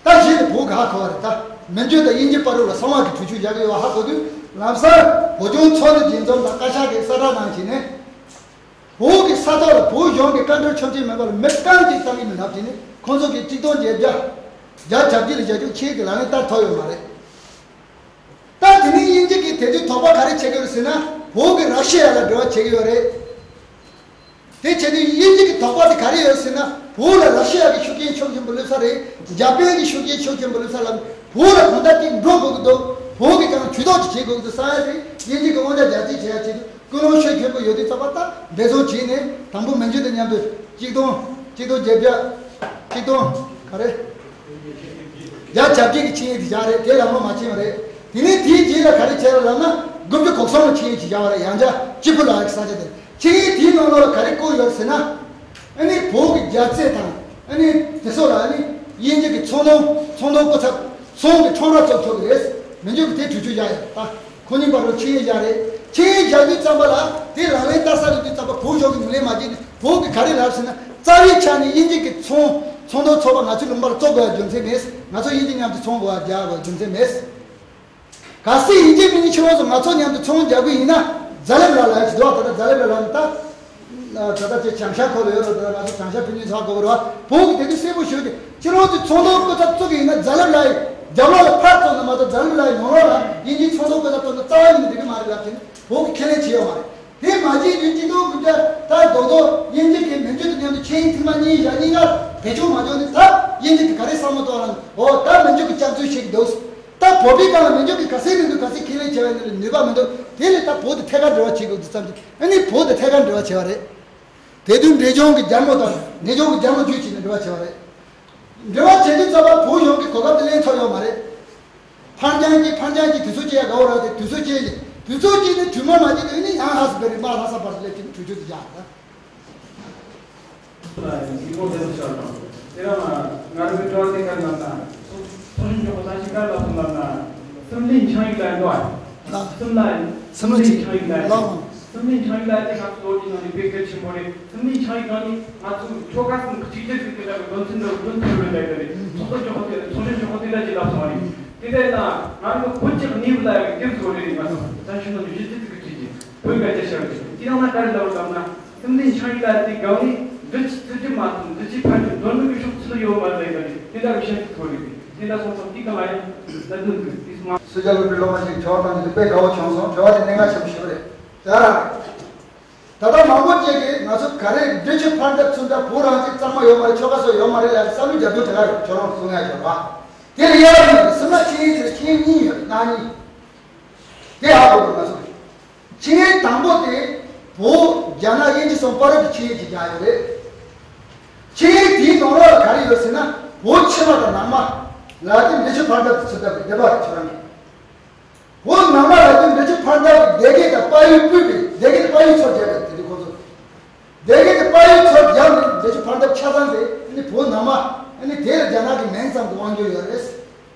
ད་གཞི་ནས་བོད་ཀྱིས་ཧ་གོ་བ་རེད། ད་མན་ཇུ་དང་དབྱིན་ཇི་བར་དུ་ལ་གསང་བ་གི་གྲོས་ཆོད་བཞག་གི་ཡོད་པ་ཧ་གོ་དུས། ལམ་སང་བོད་ལྗོངས་ཚོགས་འདུ་འཛིན་འཛོམས་དང་བཀའ་ཤག་གིས་གསལ་བསྒྲགས་གནང་བྱས་ནས། བོད་ཀྱི་ས་ཐོག་ལ་བོད་གཞུང་གི་བཀའ་འཁྲོལ་ཆོག་མཆན་མེད་པར་མི་རྐང་གཅིག་བཏང་གི་མིན་ལབ་བྱས་ནས། ཁོང་ཚོ་གིས་གཅིག་སྟོང་བརྒྱད་བརྒྱ་བརྒྱད་ཅུ་གྱ་བརྒྱད་ལ་བཞག་རྒྱུ་ཆིངས་ཡིག་གི་ལག་ལེན་བསྟར་ཐུབ་ཡོད་མ་རེད། ད་དེ་ནས་དབྱིན་ཇི་གིས་དེ་དུས་དོགས་པ་ག་རེ་བྱེད་ཀྱི་ཡོད་ཟེར་ན། བོད་ཀྱིས་ར་ཤི་ཡ་ལ་འབྲེལ་བ་བྱེད་ཀྱི་ཡོད་རེད། དེ་བྱས་དུས་དབྱིན་ཇི་གི་དོགས་པ་དེ་ག་རེ་ཡོད་ཟེར་ན། བོད་ལ་ར་ཤི་ཡ་གི་ཤུགས་རྐྱེན་ཤུགས་ཆེན་པོ་སླེབས་ས་རེད། འཇར་པན་གྱི་ཤུགས་རྐྱེན་ཤུགས་ཆེན་པོ་སླེབས་ས་ལ། བོད་ལ་གང་ལྟར་ཅིག་འགྲོ་དགོས་ཀྱི་འདུག་བོད་ཀྱིས་ཀྱང་ཇུས་གཏོགས་ཅིག་བྱེད་དགོས་ཀྱི་འདུག་བསམ་ཡ་དེ་དབྱིན་ཇི་གི་དབང་ཆ་རྒྱ་སྐྱེད་བྱེད་ཡ་ཆེད་དུ་ཀུན་སློང་ཤུགས་ཆེན་པོ་ཡོད་དུས་ཙམ་པ། ད་འབད་བརྩོན་བྱས་ནས་དང་པོ་མན་ཇུ་དང་མཉམ་དུ་གཅིག་སྟོང་། གཅིག་སྟོང་བརྒྱད་བརྒྱ། གཅིག་སྟོང་ག་རེ། བརྒྱད་ཅུ་གྱ་བརྒྱད་ཀྱི་ཆིངས་ཡིག་དེ་བཞག་རེད། དེ་ལམ་ལྷོང་མ་ཕྱིན་པ་རེད། དེ་ནས་དེའི་རྗེས་ལ་ག་རེ་བྱས་པ་ལབ་ན། དགུ་བཅུ་གོ་གསུམ་ལ་ཆིངས་ཡིག་ཅིག་བཞག་པ་རེད། ཡང་བསྐྱར་ཅི་ཕུ་ལ་ཡག་ས་ཆ་དེར། ཆིངས་ཡིག་དེའི་ནང་ལོགས་ལ་ག་རེ་བཀོད་ཡོད་ཟེར་ན། ཨ་ནི་བོད་ཀྱི་རྒྱལ་རྩེ་དང་། ཨ་ནི་དེ་སོགས་ལ་ཨ་ནི་དབྱིན་ཇི་གི་ཚོང་དོན། ཚོང་དོན་སྐུ་ཚབ་ཚོང་གི་ཁྲོམ་ར་བཙུགས་ཆོག་གི་རེད། མན་ཇུ་གིས་དེ་གྲོས་ཆོད་བཞག་ཡོད་ད། ཁོ་གཉིས་བར་དུ་ཆིངས་ཡིག་བཞག་རེད། ཆིངས་ཡིག་བཞག་དུས་ཙམ་པ་ལ་དེ་ལག་ལེན་བསྟར་ས་རེད་དུས་ཙམ་པ་བོད་གཞུང་གི་ངོས་ལེན་མ་བྱས་ཏེ། བོད་ཀྱི་ག་རེ་ལབ་ཟེར་ན། རྩ་བའི་ཆ་ནས་དབྱིན་ཇི་གི་ཚོང་ཚོང་དོན་ཚོགས་པ་ང་ཚོའི་ལུང་པར་བཙུགས་དགོས་ཡ་རྒྱུ་མཚན་མེད། ང་ཚོ་དབྱིན་ཇི་མཉམ་དུ་ཚོང་དགོས་ཡ་རྒྱག་དགོས་རྒྱུ་མཚན་མེད། གལ་སྲིད་དབྱིན་ཇིའི་མི་ངན་ཁྱེད་རང་ཚོ་ང་ཚོ་མཉམ་དུ་ཚོང་རྒྱག་གི་ཡིན་ན། རྫ་ལེབ་ལ་ལ་ཡ་ཅིག་འདུག་ད་ལྟ་རྫ་ལེབ་ལ་ལ་ནི་ད། ད་ལྟ་ཅིག་བྱང་ཤར་ཁུལ་ལ་ཡོད་རེད། ད་ང་ཚོ་བྱང་ཤར་ཕུན་ཚོགས་ས་གོ་གི་རེད་བ། བོད་ཀྱི་དེ་དུས་གསལ་པོ་ཞུ་གི། ཁྱེད་རང་ཚོས་ཚོང་དོན་སྐུ་ཚབ་བཙུགས་ཀྱི་ཡིན་ན། རྫ་ལེབ་ལ་ཡའི་རྒྱབ་ལོགས་ལ་ཕར་བཙུགས་ན་མ་གཏོགས། རྫ་ལེབ་ལ་ཡའི་ནང་ལོགས་ལ་དབྱིན་ཇིའི་ཚོང་དོན་སྐུ་ཚབ་བཙུགས་ན་རྩ་བ་ཉིད་ནས་འགྲིག་གི་མ་རེད་ལབ་ཀྱིན། བོད་ཀྱིས་ཁས་ལེན་བྱས་ཡོད་མ་རེད། དེ་མ་བྱས་དུས་གཅིག་སྟོང་དགུ་བརྒྱ་ད་རྡོག་རྡོག་དབྱིན་ཇི་གིས་མན་ཇུ་དང་མཉམ་དུ་ཆིངས་ཡིག་ཐེངས་མ་གཉིས་བཞག་གཉིས་ཀ་བེད་སྤྱོད་མ་བྱུང་ནས། ད་དབྱིན་ཇི་གིས་ག་རེ་བསམ་བློ་གཏོང་ར། འོ་ད་མན་ཇུ་གིས་སྐྱག་རྫུན་བཤད་ཀྱི་འདུག་ད་བོད་པའི་སྒང་ལ་མན་ཇུ་གིས་ག་ཚད་ནས་འདུག་ག་ཚད་ཁས་ལེན་བྱས་པ་ཡིན་ན་ལ་ནུས་པ་མི་འདུག་དེ་ལས་ད་བོད་དང་ཐད་ཀར་འབྲེལ་བ་བྱེད་དགོས་འདུག་བསམ་གྱི། ཨ་ནི་བོད་དང་ཐད་ཀར་འབྲེལ་བ་བྱས་པ་རེད། དེ་དུས་འབྲས་ལྗོངས་ཀྱི་རྒྱལ་མོ་དང་འབྲས་ལྗོངས་ཀྱི་རྒྱལ་མོ་བརྒྱུད་བྱས་ནས་འབྲེལ་བ་བྱས་པ་རེད། འབྲེལ་བ་བྱེད་དུས་ཙམ་པ་བོད་གཞུང་གིས་གོ་སྐབས་དེ་ལེན་ཐུབ་ཡོད་མ་རེད། ཕར་འགྱངས་ཀྱིས་ཕར་འགྱངས་ཀྱིས་དུས་ཚོད་སྐྱེལ་ཡ་དགའ་བོ་རག་སྟེ་དུས་ཚོད་སྐྱེལ་ནས། དུས་ཚོད་སྐྱེལ་ནས་དུས་མ་མ་སྐྱེལ་དུས་ནི་ཡང་ལྷ་ས་བེ་རི་མ་ལྷ་ས་བར་སླེབས་ཀྱིན་གྲོས་ཆོད་དུ་བཞག་ད། ལ་ཡིན་གྱི་ཁོང་དེ་ཚོ་ཤར་དང་། དེ་རང་ང་རང་གི་དྲི་བ་དེ་ག་ལབ་ན། ཚོགས་ཚོགས་གཞོན་མགྱོགས་པོ་ད་ཅི་ག་ལབ་སོང་ལབ་ན། སིམ་ལིང་ཆིངས་ཡིག་ལ་འགྲོ་བ། ལགས། སིམ་ལ་སིམ་ལིང་ཆིངས་ཡིག་ལ། ལགས། སིམ་ལིང་ཆིངས་ཡིག་ལ་དེ་ང་ཚོ་ལོ་རྒྱུས་ནང་ནས་དཔེ་གལ་ཆེན་པོ་རེད། སིམ་ལིང་ཆིངས་ཡིག་ནང་ནས་ང་ཚོ་ཆོལ་ཁ་གསུམ་གཅིག་གྱུར་གྱི་དེ་འདྲ་གི་དོན་ཚན་འདྲ་དོན་ཚན་རེད་ལབ་ཡོད་རེད། ཚོགས་གཙོ་མགྱོགས་པོ་དེ་ཚོགས་གཞོན་མགྱོགས་པོ་དེ་འདྲ་ཅིག་ལབ་སོང་བ་རེད། དེ་འདྲ་ཡིན་ན་ང་ཚོ་བོད་ཀྱི་གནས་བབ་ལ་ཡང་དེབ་ཚོ་རེད། ང་ཚོ་བཙན་བྱོལ་ནང་གཞི་རྩའི་ཚིག་གི་བྲིས་ཀྱི་བོད་སྐད་ཆ་བཤད་རེད། དེ་ཡང་ན་ག་རེ་ལབ་དགོས་ན། སིམ་ལིང་ཆིངས་ཡིག་ལ་དེ་སྒང་ནས་འབྲི་ཆུ་ཚུལ་གྱི་མ་གཏོགས་འབྲི་ཆུའི་ཕན་ཚུན་དོན་དག་གི་ཕྱོགས་ཚུལ་ཡོད་མ་རེད་ལབ་ཡོད་རེད། དེ་འདྲ་གི་བཤད་ཚུལ་ཚོ་རེད། དེ་འདྲ་སོང་ཙང་དེ་སྒང་ལ་ཡང་ལ་དོན་དགོས་དེ་སོང་། སུ་ཇཱ་ལུ་པའི་སློབ་མ་ཞིག་བྱ་བ་གཏང་རྒྱུ་དེ་དཔེ་དགའ་བོ་བྱུང་སོང་། དྲི་བ་དེ་གནད་འགག་ཆེན་པོ་ཞིག་རེད། ད་རང་། ད་ལྟ་མང་པོ་ཅིག་གིས་ང་ཚོ་ག་རེ་འབྲི་ཆུ་ཕར་འདབས་ཚུར་འདབས་བོད་རང་བཙན་གཙང་མ་ཡོད་མ་རེད། ཆོལ་ཁ་སོགས་ཡོད་མ་རེད་ལབ་བསམ་བློ་རྒྱབ་སྐྱོར་དེ་ག་རེད། ཁྱོད་རང་གསུང་ཡ་ཡོད་རེད་བ། དེ་ལ་ཡ་རབས་མི་སིམ་ལ་ཆིངས་ཡིག་དེ་ལ་ཆིངས་ཡིག་གཉིས་ཡོད་རེད། གནའ་གཉིས། དེ་ཧ་གོ་དགོས་ང་ཚོ། ཆིངས་ཡིག་དང་པོ་དེ་བོད་རྒྱ་ནག་དབྱིན་ཇི་གསུམ་བར་གྱི་ཆིངས་ཡིག་ཅིག་བཞག་ཡོད་རེད། ཆིངས་ཡིག་དེའི་ནང་ལོགས་ལ་ག་རེ་ཡོད་ཟེར་ན། བོད་ཕྱི་མ་དང་ནང་མ་ལ་དེ་འབྲི་ཆུ་ཕར་འདབས་ཚུར་འདབས་ཀྱི་སྡེ་པ་རེད། ཁྱོད་རང་གི། བོད་ནང་མ་ལ་དེ་འབྲི་ཆུ་ཕར་འདབས་ཀྱི་སྡེ་དགེ་དང་དཔལ་ཡུལ་སྤུས་པའི་སྡེ་དགེ་དང་དཔལ་ཡུལ་ཚོ་བརྒྱབ་པའི་དེ་དུས་ཁོ་ཚོ། སྡེ་དགེ་དང་དཔལ་ཡུལ་ཚོ་བརྒྱབ་ནས་འབྲི་ཆུ་ཕར་འདབས་ཆ་ཚང་དེ་ནི་བོད་ནང་མ་ནི་དེ་ལ་རྒྱ་ནག་གི་མིང་ཙམ་གྱི་དབང་སྒྱུར་ཡོད་རེད།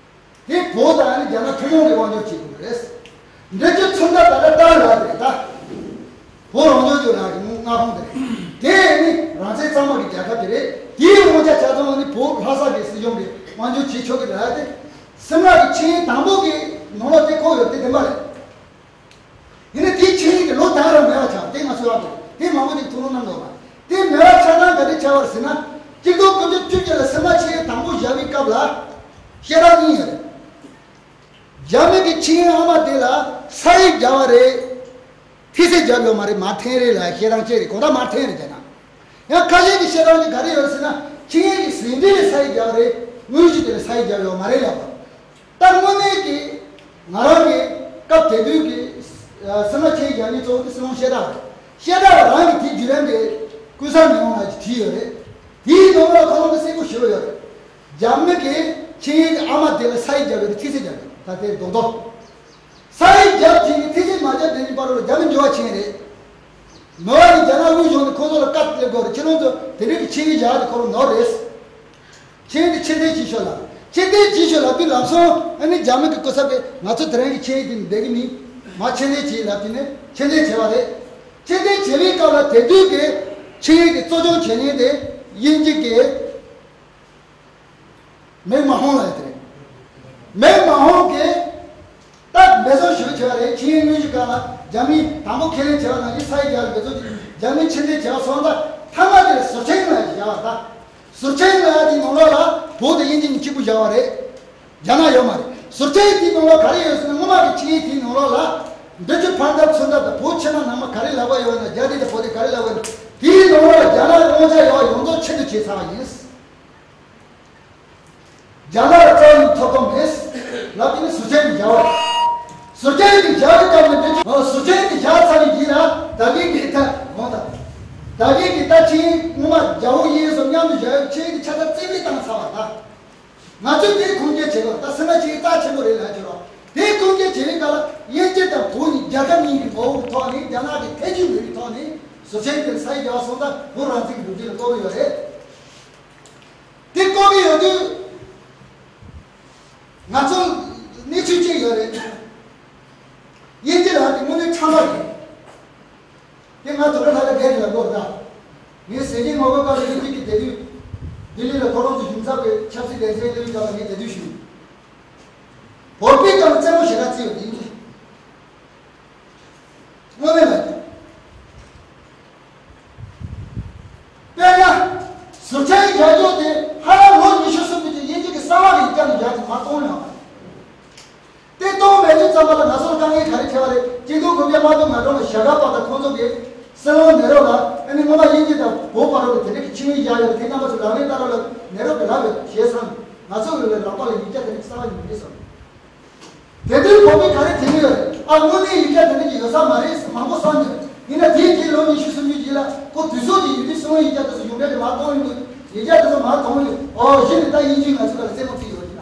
དེ་བོད་དང་ནི་རྒྱ་ནག་ཐུན་མོང་གི་དབང་སྒྱུར་བྱེད་དགོས་རེད། འབྲི་ཆུ་ཚུར་འདབས་ད་ལྟ་ཏཱ་ལའི་རེད་ད། བོད་རང་སྐྱོང་ལྗོངས་ལ་གི་མངའ་ཁོངས་དེ་རེད། དེ་ནི་རང་བཙན་གཙང་མ་གི་རྒྱལ་ཁབ་དེ་རེད། དེའི་དབང་ཆ་ཆ་ཚང་ནི་བོད་ལྷ་ས་གི་སྲིད་གཞུང་གི་དབང་སྒྱུར་བྱེད་ཆོག་གི་རེད་དེ། སིམ་ལ་གི་ཆིངས་ཡིག་དང་པོ་གི་ནང་ལོགས་དེ་འཁོད་ཡོད་དེ་བདེན་པ་རེད། ཡིན་ནའི་དེའི་ཆིངས་ཡིག་གི་ལོ་ད་རང་མེད་པ་ཆགས་དེ་ང་ཚོའི་ཨ་ཁུ་དེ་མང་པོ་ཅིག་ཐུགས་སྣང་གནང་འདུག་པ། དེ་མེད་པ་ཆགས་སྟངས་ག་འདྲ་ཆགས་པ་རེད་ཟེར་ན། གཅིག་སྟོང་དགུ་བརྒྱ་བཅུ་གཅིག་ལ་སིམ་ལ་ཆིངས་ཡིག་དང་པོ་བཞག་པའི་སྐབས་ལ་བཤད་སྟངས་གཉིས་ཡོད་རེད། རྒྱ་མི་གི་ཆིངས་ཡིག་ཨ་མ་དེ་ལ་ས་ཡིག་བརྒྱབ་པ་རེད། ཐིག་ཚད་བརྒྱབ་ཡོད་མ་རེད། མར་འཐེན་རེད་ལབ་བཤད་སྟངས་གཅིག་རེད། གང་ལྟར་མར་འཐེན་རེད་བྱས་ན། ཡང་ཁ་ཤས་ཀྱི་བཤད་སྟངས་དེ་ག་རེ་ཡོད་ཟེར་ན། ཆིངས་ཡིག་གི་ཟིན་བྲིས་ལ་ས་ཡིག་བརྒྱབ་པ་རེད། དངོས་གཞི་དེ་ལ་ས་ཡིག་བརྒྱབ་ཡོད་མ་རེད་ལབ་པ། ད་དངོས་གནས་ཀྱི་ང་རང་གི་སྐབས་དེ་དུས་ཀྱི་ཨ་སིམ་ལ་ཆིངས་ཡིག་རྒྱག་མཁན་གཙོ་བོ་དེ་སྲིད་བློན་བཤད་སྒྲ་རེད། བཤད་སྒྲ་རང་གི་དེའི་བརྒྱུད་རིམ་དེ་ཀུན་བཟང་ཉི་མ་ལགས་ཀྱིས་བྲིས་ཡོད་རེད། དེའི་ནང་ལ་ཁོ་རང་གིས་གསལ་པོ་ཞུས་པ་ཡོད་རེད། རྒྱ་མི་གིས་ཆིངས་ཡིག་གི་ཨ་མ་དེ་ལ་ས་ཡིག་བརྒྱབ་ཡོད་རེད། ཐིག་ཚད་བརྒྱབ་ཡོད་རེད། ད་དེ་རྡོག་རྡོག་ས་ཡིག་བརྒྱབ་བྱས་ནས་ཐིག་ཚད་མ་བརྒྱབ་དེ་གཉིས་བར་ལ་རྒྱ་མི་འགྱུར་བ་ཕྱིན་རེད། མི་བ་ནི་རྒྱ་ནག་དབུས་གཞུང་ནས་ཁོ་ཚོ་ལ་བཀའ་སླེབས་དགོས་རེད། ཁྱེད་རང་ཚོ་དེ་འདྲའི་གི་ཆིངས་ཡིག་བཞག་དེ་ཁོ་རང་ནོར་རེད། ཆིངས་ཡིག་དེ་ཕྱིར་འཐེན་བྱེད་ཤོག་ལབ། ཕྱིར་འཐེན་བྱེད་ཤོག་ལབ་དུས་ལམ་སང་ཨ་ནི་རྒྱ་མི་གི་སྐུ་ཚབ་ཀྱིས་ང་ཚོ་དེ་རིང་གི་ཆིངས་ཡིག་དེ་འདེགས་གི་མིན། མར་ཕྱིར་འཐེན་བྱེད་ལབ་དུས་ནས་ཕྱིར་འཐེན་བྱས་པ་རེད། ཕྱིར་འཐེན་བྱེད་པའི་སྐབས་ལ་དེ་དུས་ཀྱི་ཆིངས་ཡིག་གི་གཙོ་སྐྱོང་བྱེད་མཁན་དེ་དབྱིན་ཇི་གི་མེག་མ་ཧོང་ལབ་ཡ་དེ་རེད། མེག་མ་ཧོང་གིས་ད་འབད་བརྩོན་ཞུ་བྱས་པ་རེད། ཆིངས་ཡིག་དངོས་གཞི་སྒང་ལ་རྒྱ་མིས་དང་པོ་ཁས་ལེན་བྱས་པ་ནང་བཞིན་ས་ཡིག་བརྒྱབ་ལ་འབད་བརྩོན་གྱིས་རྒྱ་མིས་ཕྱིར་འཐེན་བྱས་པ་སོང་ཙང་མཐའ་མ་དེར་ཟུར་ཆེན་ལབ་ཡ་ཅིག་བཞག་པ་རེད། ཟུར་ཆེན་ལབ་ཡ་དེའི་ནང་ལོགས་ལ་བོད་དང་དབྱིན་ཇི་གཉིས་གཅིག་པུ་བཞག་པ་རེད། རྒྱ་ནག་ཡོད་མ་རེད། ཟུར་ཆེན་དེའི་ནང་ལོགས་ག་རེ་ཡོད་ཟེར་ན། སྔོན་མ་གི་ཆིངས་ཡིག་དེའི་ནང་ལོགས་ལ་འབྲི་ཆུ་ཕར་འདབས་ཚུར་འདབས་དང་བོད་ཕྱི་ནང་ནང་མ་ག་རེ་ལབ་པ་ཡོད་ན། རྒྱ་རིགས་དང་བོད་རིགས་ག་རེ་ལབ་པ་ཡོད་ན། དེའི་ནང་ལོགས་ལ་རྒྱ་ནག་གི་དབང་ཆ་ཡོད་པ་ཡོངས་རྫོགས་ཆེད་དུ་བྱས་ཚར་བ་ཡིན། རྒྱ་ནག་ལ་རྩ་བའི་ཐོབ་ཐང་མེད་ལབ་དེ་ནི་ཟུར་ཆེན་གྱིས་བཞག་པ་རེད། ཟུར་ཆེན་གྱིས་བཞག་པའི་སྐབས་ནས་འབྲི་ཆུ། ཨོ། ཟུར་ཆེན་གྱིས་བཞག་ཚར་བའི་རྗེས་ལ་ད་གིན་གྱི་ད་འོང་ད། ད་གིན་གྱི་ད་ཆིངས་ཡིག་སྔོན་མ་རྒྱ་བོད་དབྱིན་སོགས་མཉམ་དུ་བཞག་ཡོད་ཆིངས་ཡིག་དེ་ཆ་ཚང་རྩིས་མེད་བཏང་ཚར་བ་ད། ང་ཚོས་དེ་ཁུངས་སྐྱེལ་བྱེད་དགོས། ད་སེམས་ན་ཆིངས་ཡིག་རྩ་ཆེན་པོ་རེད་ལབ་ཀྱི་རོགས། དེ་ཁུངས་སྐྱེལ་བྱེད་པའི་སྐབས་ལ་དབྱིན་ཇི་དང་བོད་གཉིས་རྒྱལ་ཁབ་གཉིས་ཀྱི་ངོ་བོ་གི་ཐོག་ནས། རྒྱ་ནག་གི་ཐེ་ཇུས་མེད་པའི་ཐོག་ནས་ཟུར་ཆེན་དེར་ས་ཡིག་བརྒྱབ་པ་སོང་ཙང་བོད་རང་བཙན་གྱི་སྒྲིག་འཛུགས་ལ་གཏོར་གྱི་ཡོད་རེད། དེ་གཏོར་གྱི་ཡོད་དུས་ང་ཚོ་གནས་ཚུལ་གཅིག་ཡོད་རེད། ཚང་མ་རེད། དེ་ང་དོ་ར་ལྷ་ལ་བསྡད་ལ་གོ་ད། ངས་ཟས་སྦྱིན་མ་དགོས་པ་ལ་ཡིན་གཅིག་གི་བསྡད་དུས། ལྡི་ལི་ལ་ཁོ་རང་ཚོ་གཞུང་ཚབ་ཀྱི་ཆབ་སྲིད་ལས་འཛིན་ལས་རིགས་ལ་ངས་བསྡད་དུས་ཞུ། བོད་པའི་སྐབས་ལ་རྩེད་མོ་ཞེ་དྲག་རྩེ་ཡོད་ཡིན་གྱི། དངོས་གནས་ལ། དཔེར་ན། ཟུར་ཆའི་རྒྱལ་ཇོ་དེ་ཧ་ལམ་ལོ་ཉི་ཤུ་སུམ་ཅུ་དེ་དབྱིན་ཇི་གི་གསང་བ་རིགས་བསྐྱངས་ནས་རྒྱལ་དུ་མ་གཏོང་ཡོང་བ་རེད། དེ་གཏོང་མེད་དུས་ཙམ་པ་ལ་ང་ཚོར་དཀའ་ངལ་ག་རེ་འཕྲད་པ་རེད། གཅིག་སྟོང་དགུ་བརྒྱ་ལྔ་བཅུ་ང་གྲངས་ལ་ཞྭ་སྒབ་པ་དང་ཁོང་ཚོ་གིས་སྲིད་བློན་ནེ་རོ་ལ་ཨ་ནི་སྔོན་མ་དབྱིན་ཇི་དང་བོད་བར་ལ་དེ་འདྲ་གི་ཆིངས་ཡིག་བཞག་ཡོད་པ་དེ་རྣམ་པ་ཚོ་ལག་ལེན་བསྟར་རོགས་ལབ་ནེ་རོ་གིས་ལབ་ཡོད་ཞེས་སམ། ང་ཚོ་ཡོད་པའི་ལག་པ་ལ་ཡིག་ཆ་དེ་འདྲ་གསར་བ་ཡིན་མི་འདུག་བསམ། དེ་དུས་བོད་མི་ག་རེ་དྲན་གྱི་ཡོད་རེད། ཨ་དངོས་གནས་ཡིག་ཆ་དེ་འདྲ་གི་ཡོད་ས་མ་རེད་ཟེར་མང་པོ་བསམ་ཡོད། ཡིན་ན་དེའི་རྗེས་ལོ་ཉི་ཤུ་སུམ་ཅུ་རྗེས་ལ་ཁོ་དུས་ཚོད་ཀྱི་ཡུལ་དུས་སྲིད་བློན་ཡིག་ཆ་དེ་ཚོ་གཞུང་འབྲེལ་གྱི་མར་གཏོང་ཡོང་དུས་ཡིག་ཆ་དེ་ཚོ་མར་གཏོང་ཡོང་དུས་ཨོ་གཞི་ནས་ད་དབྱིན་ཇིས་ང་ཚོ་ག་ལ་རྩེད་མོ་རྩེ་ཡོད་ཀྱི་ན།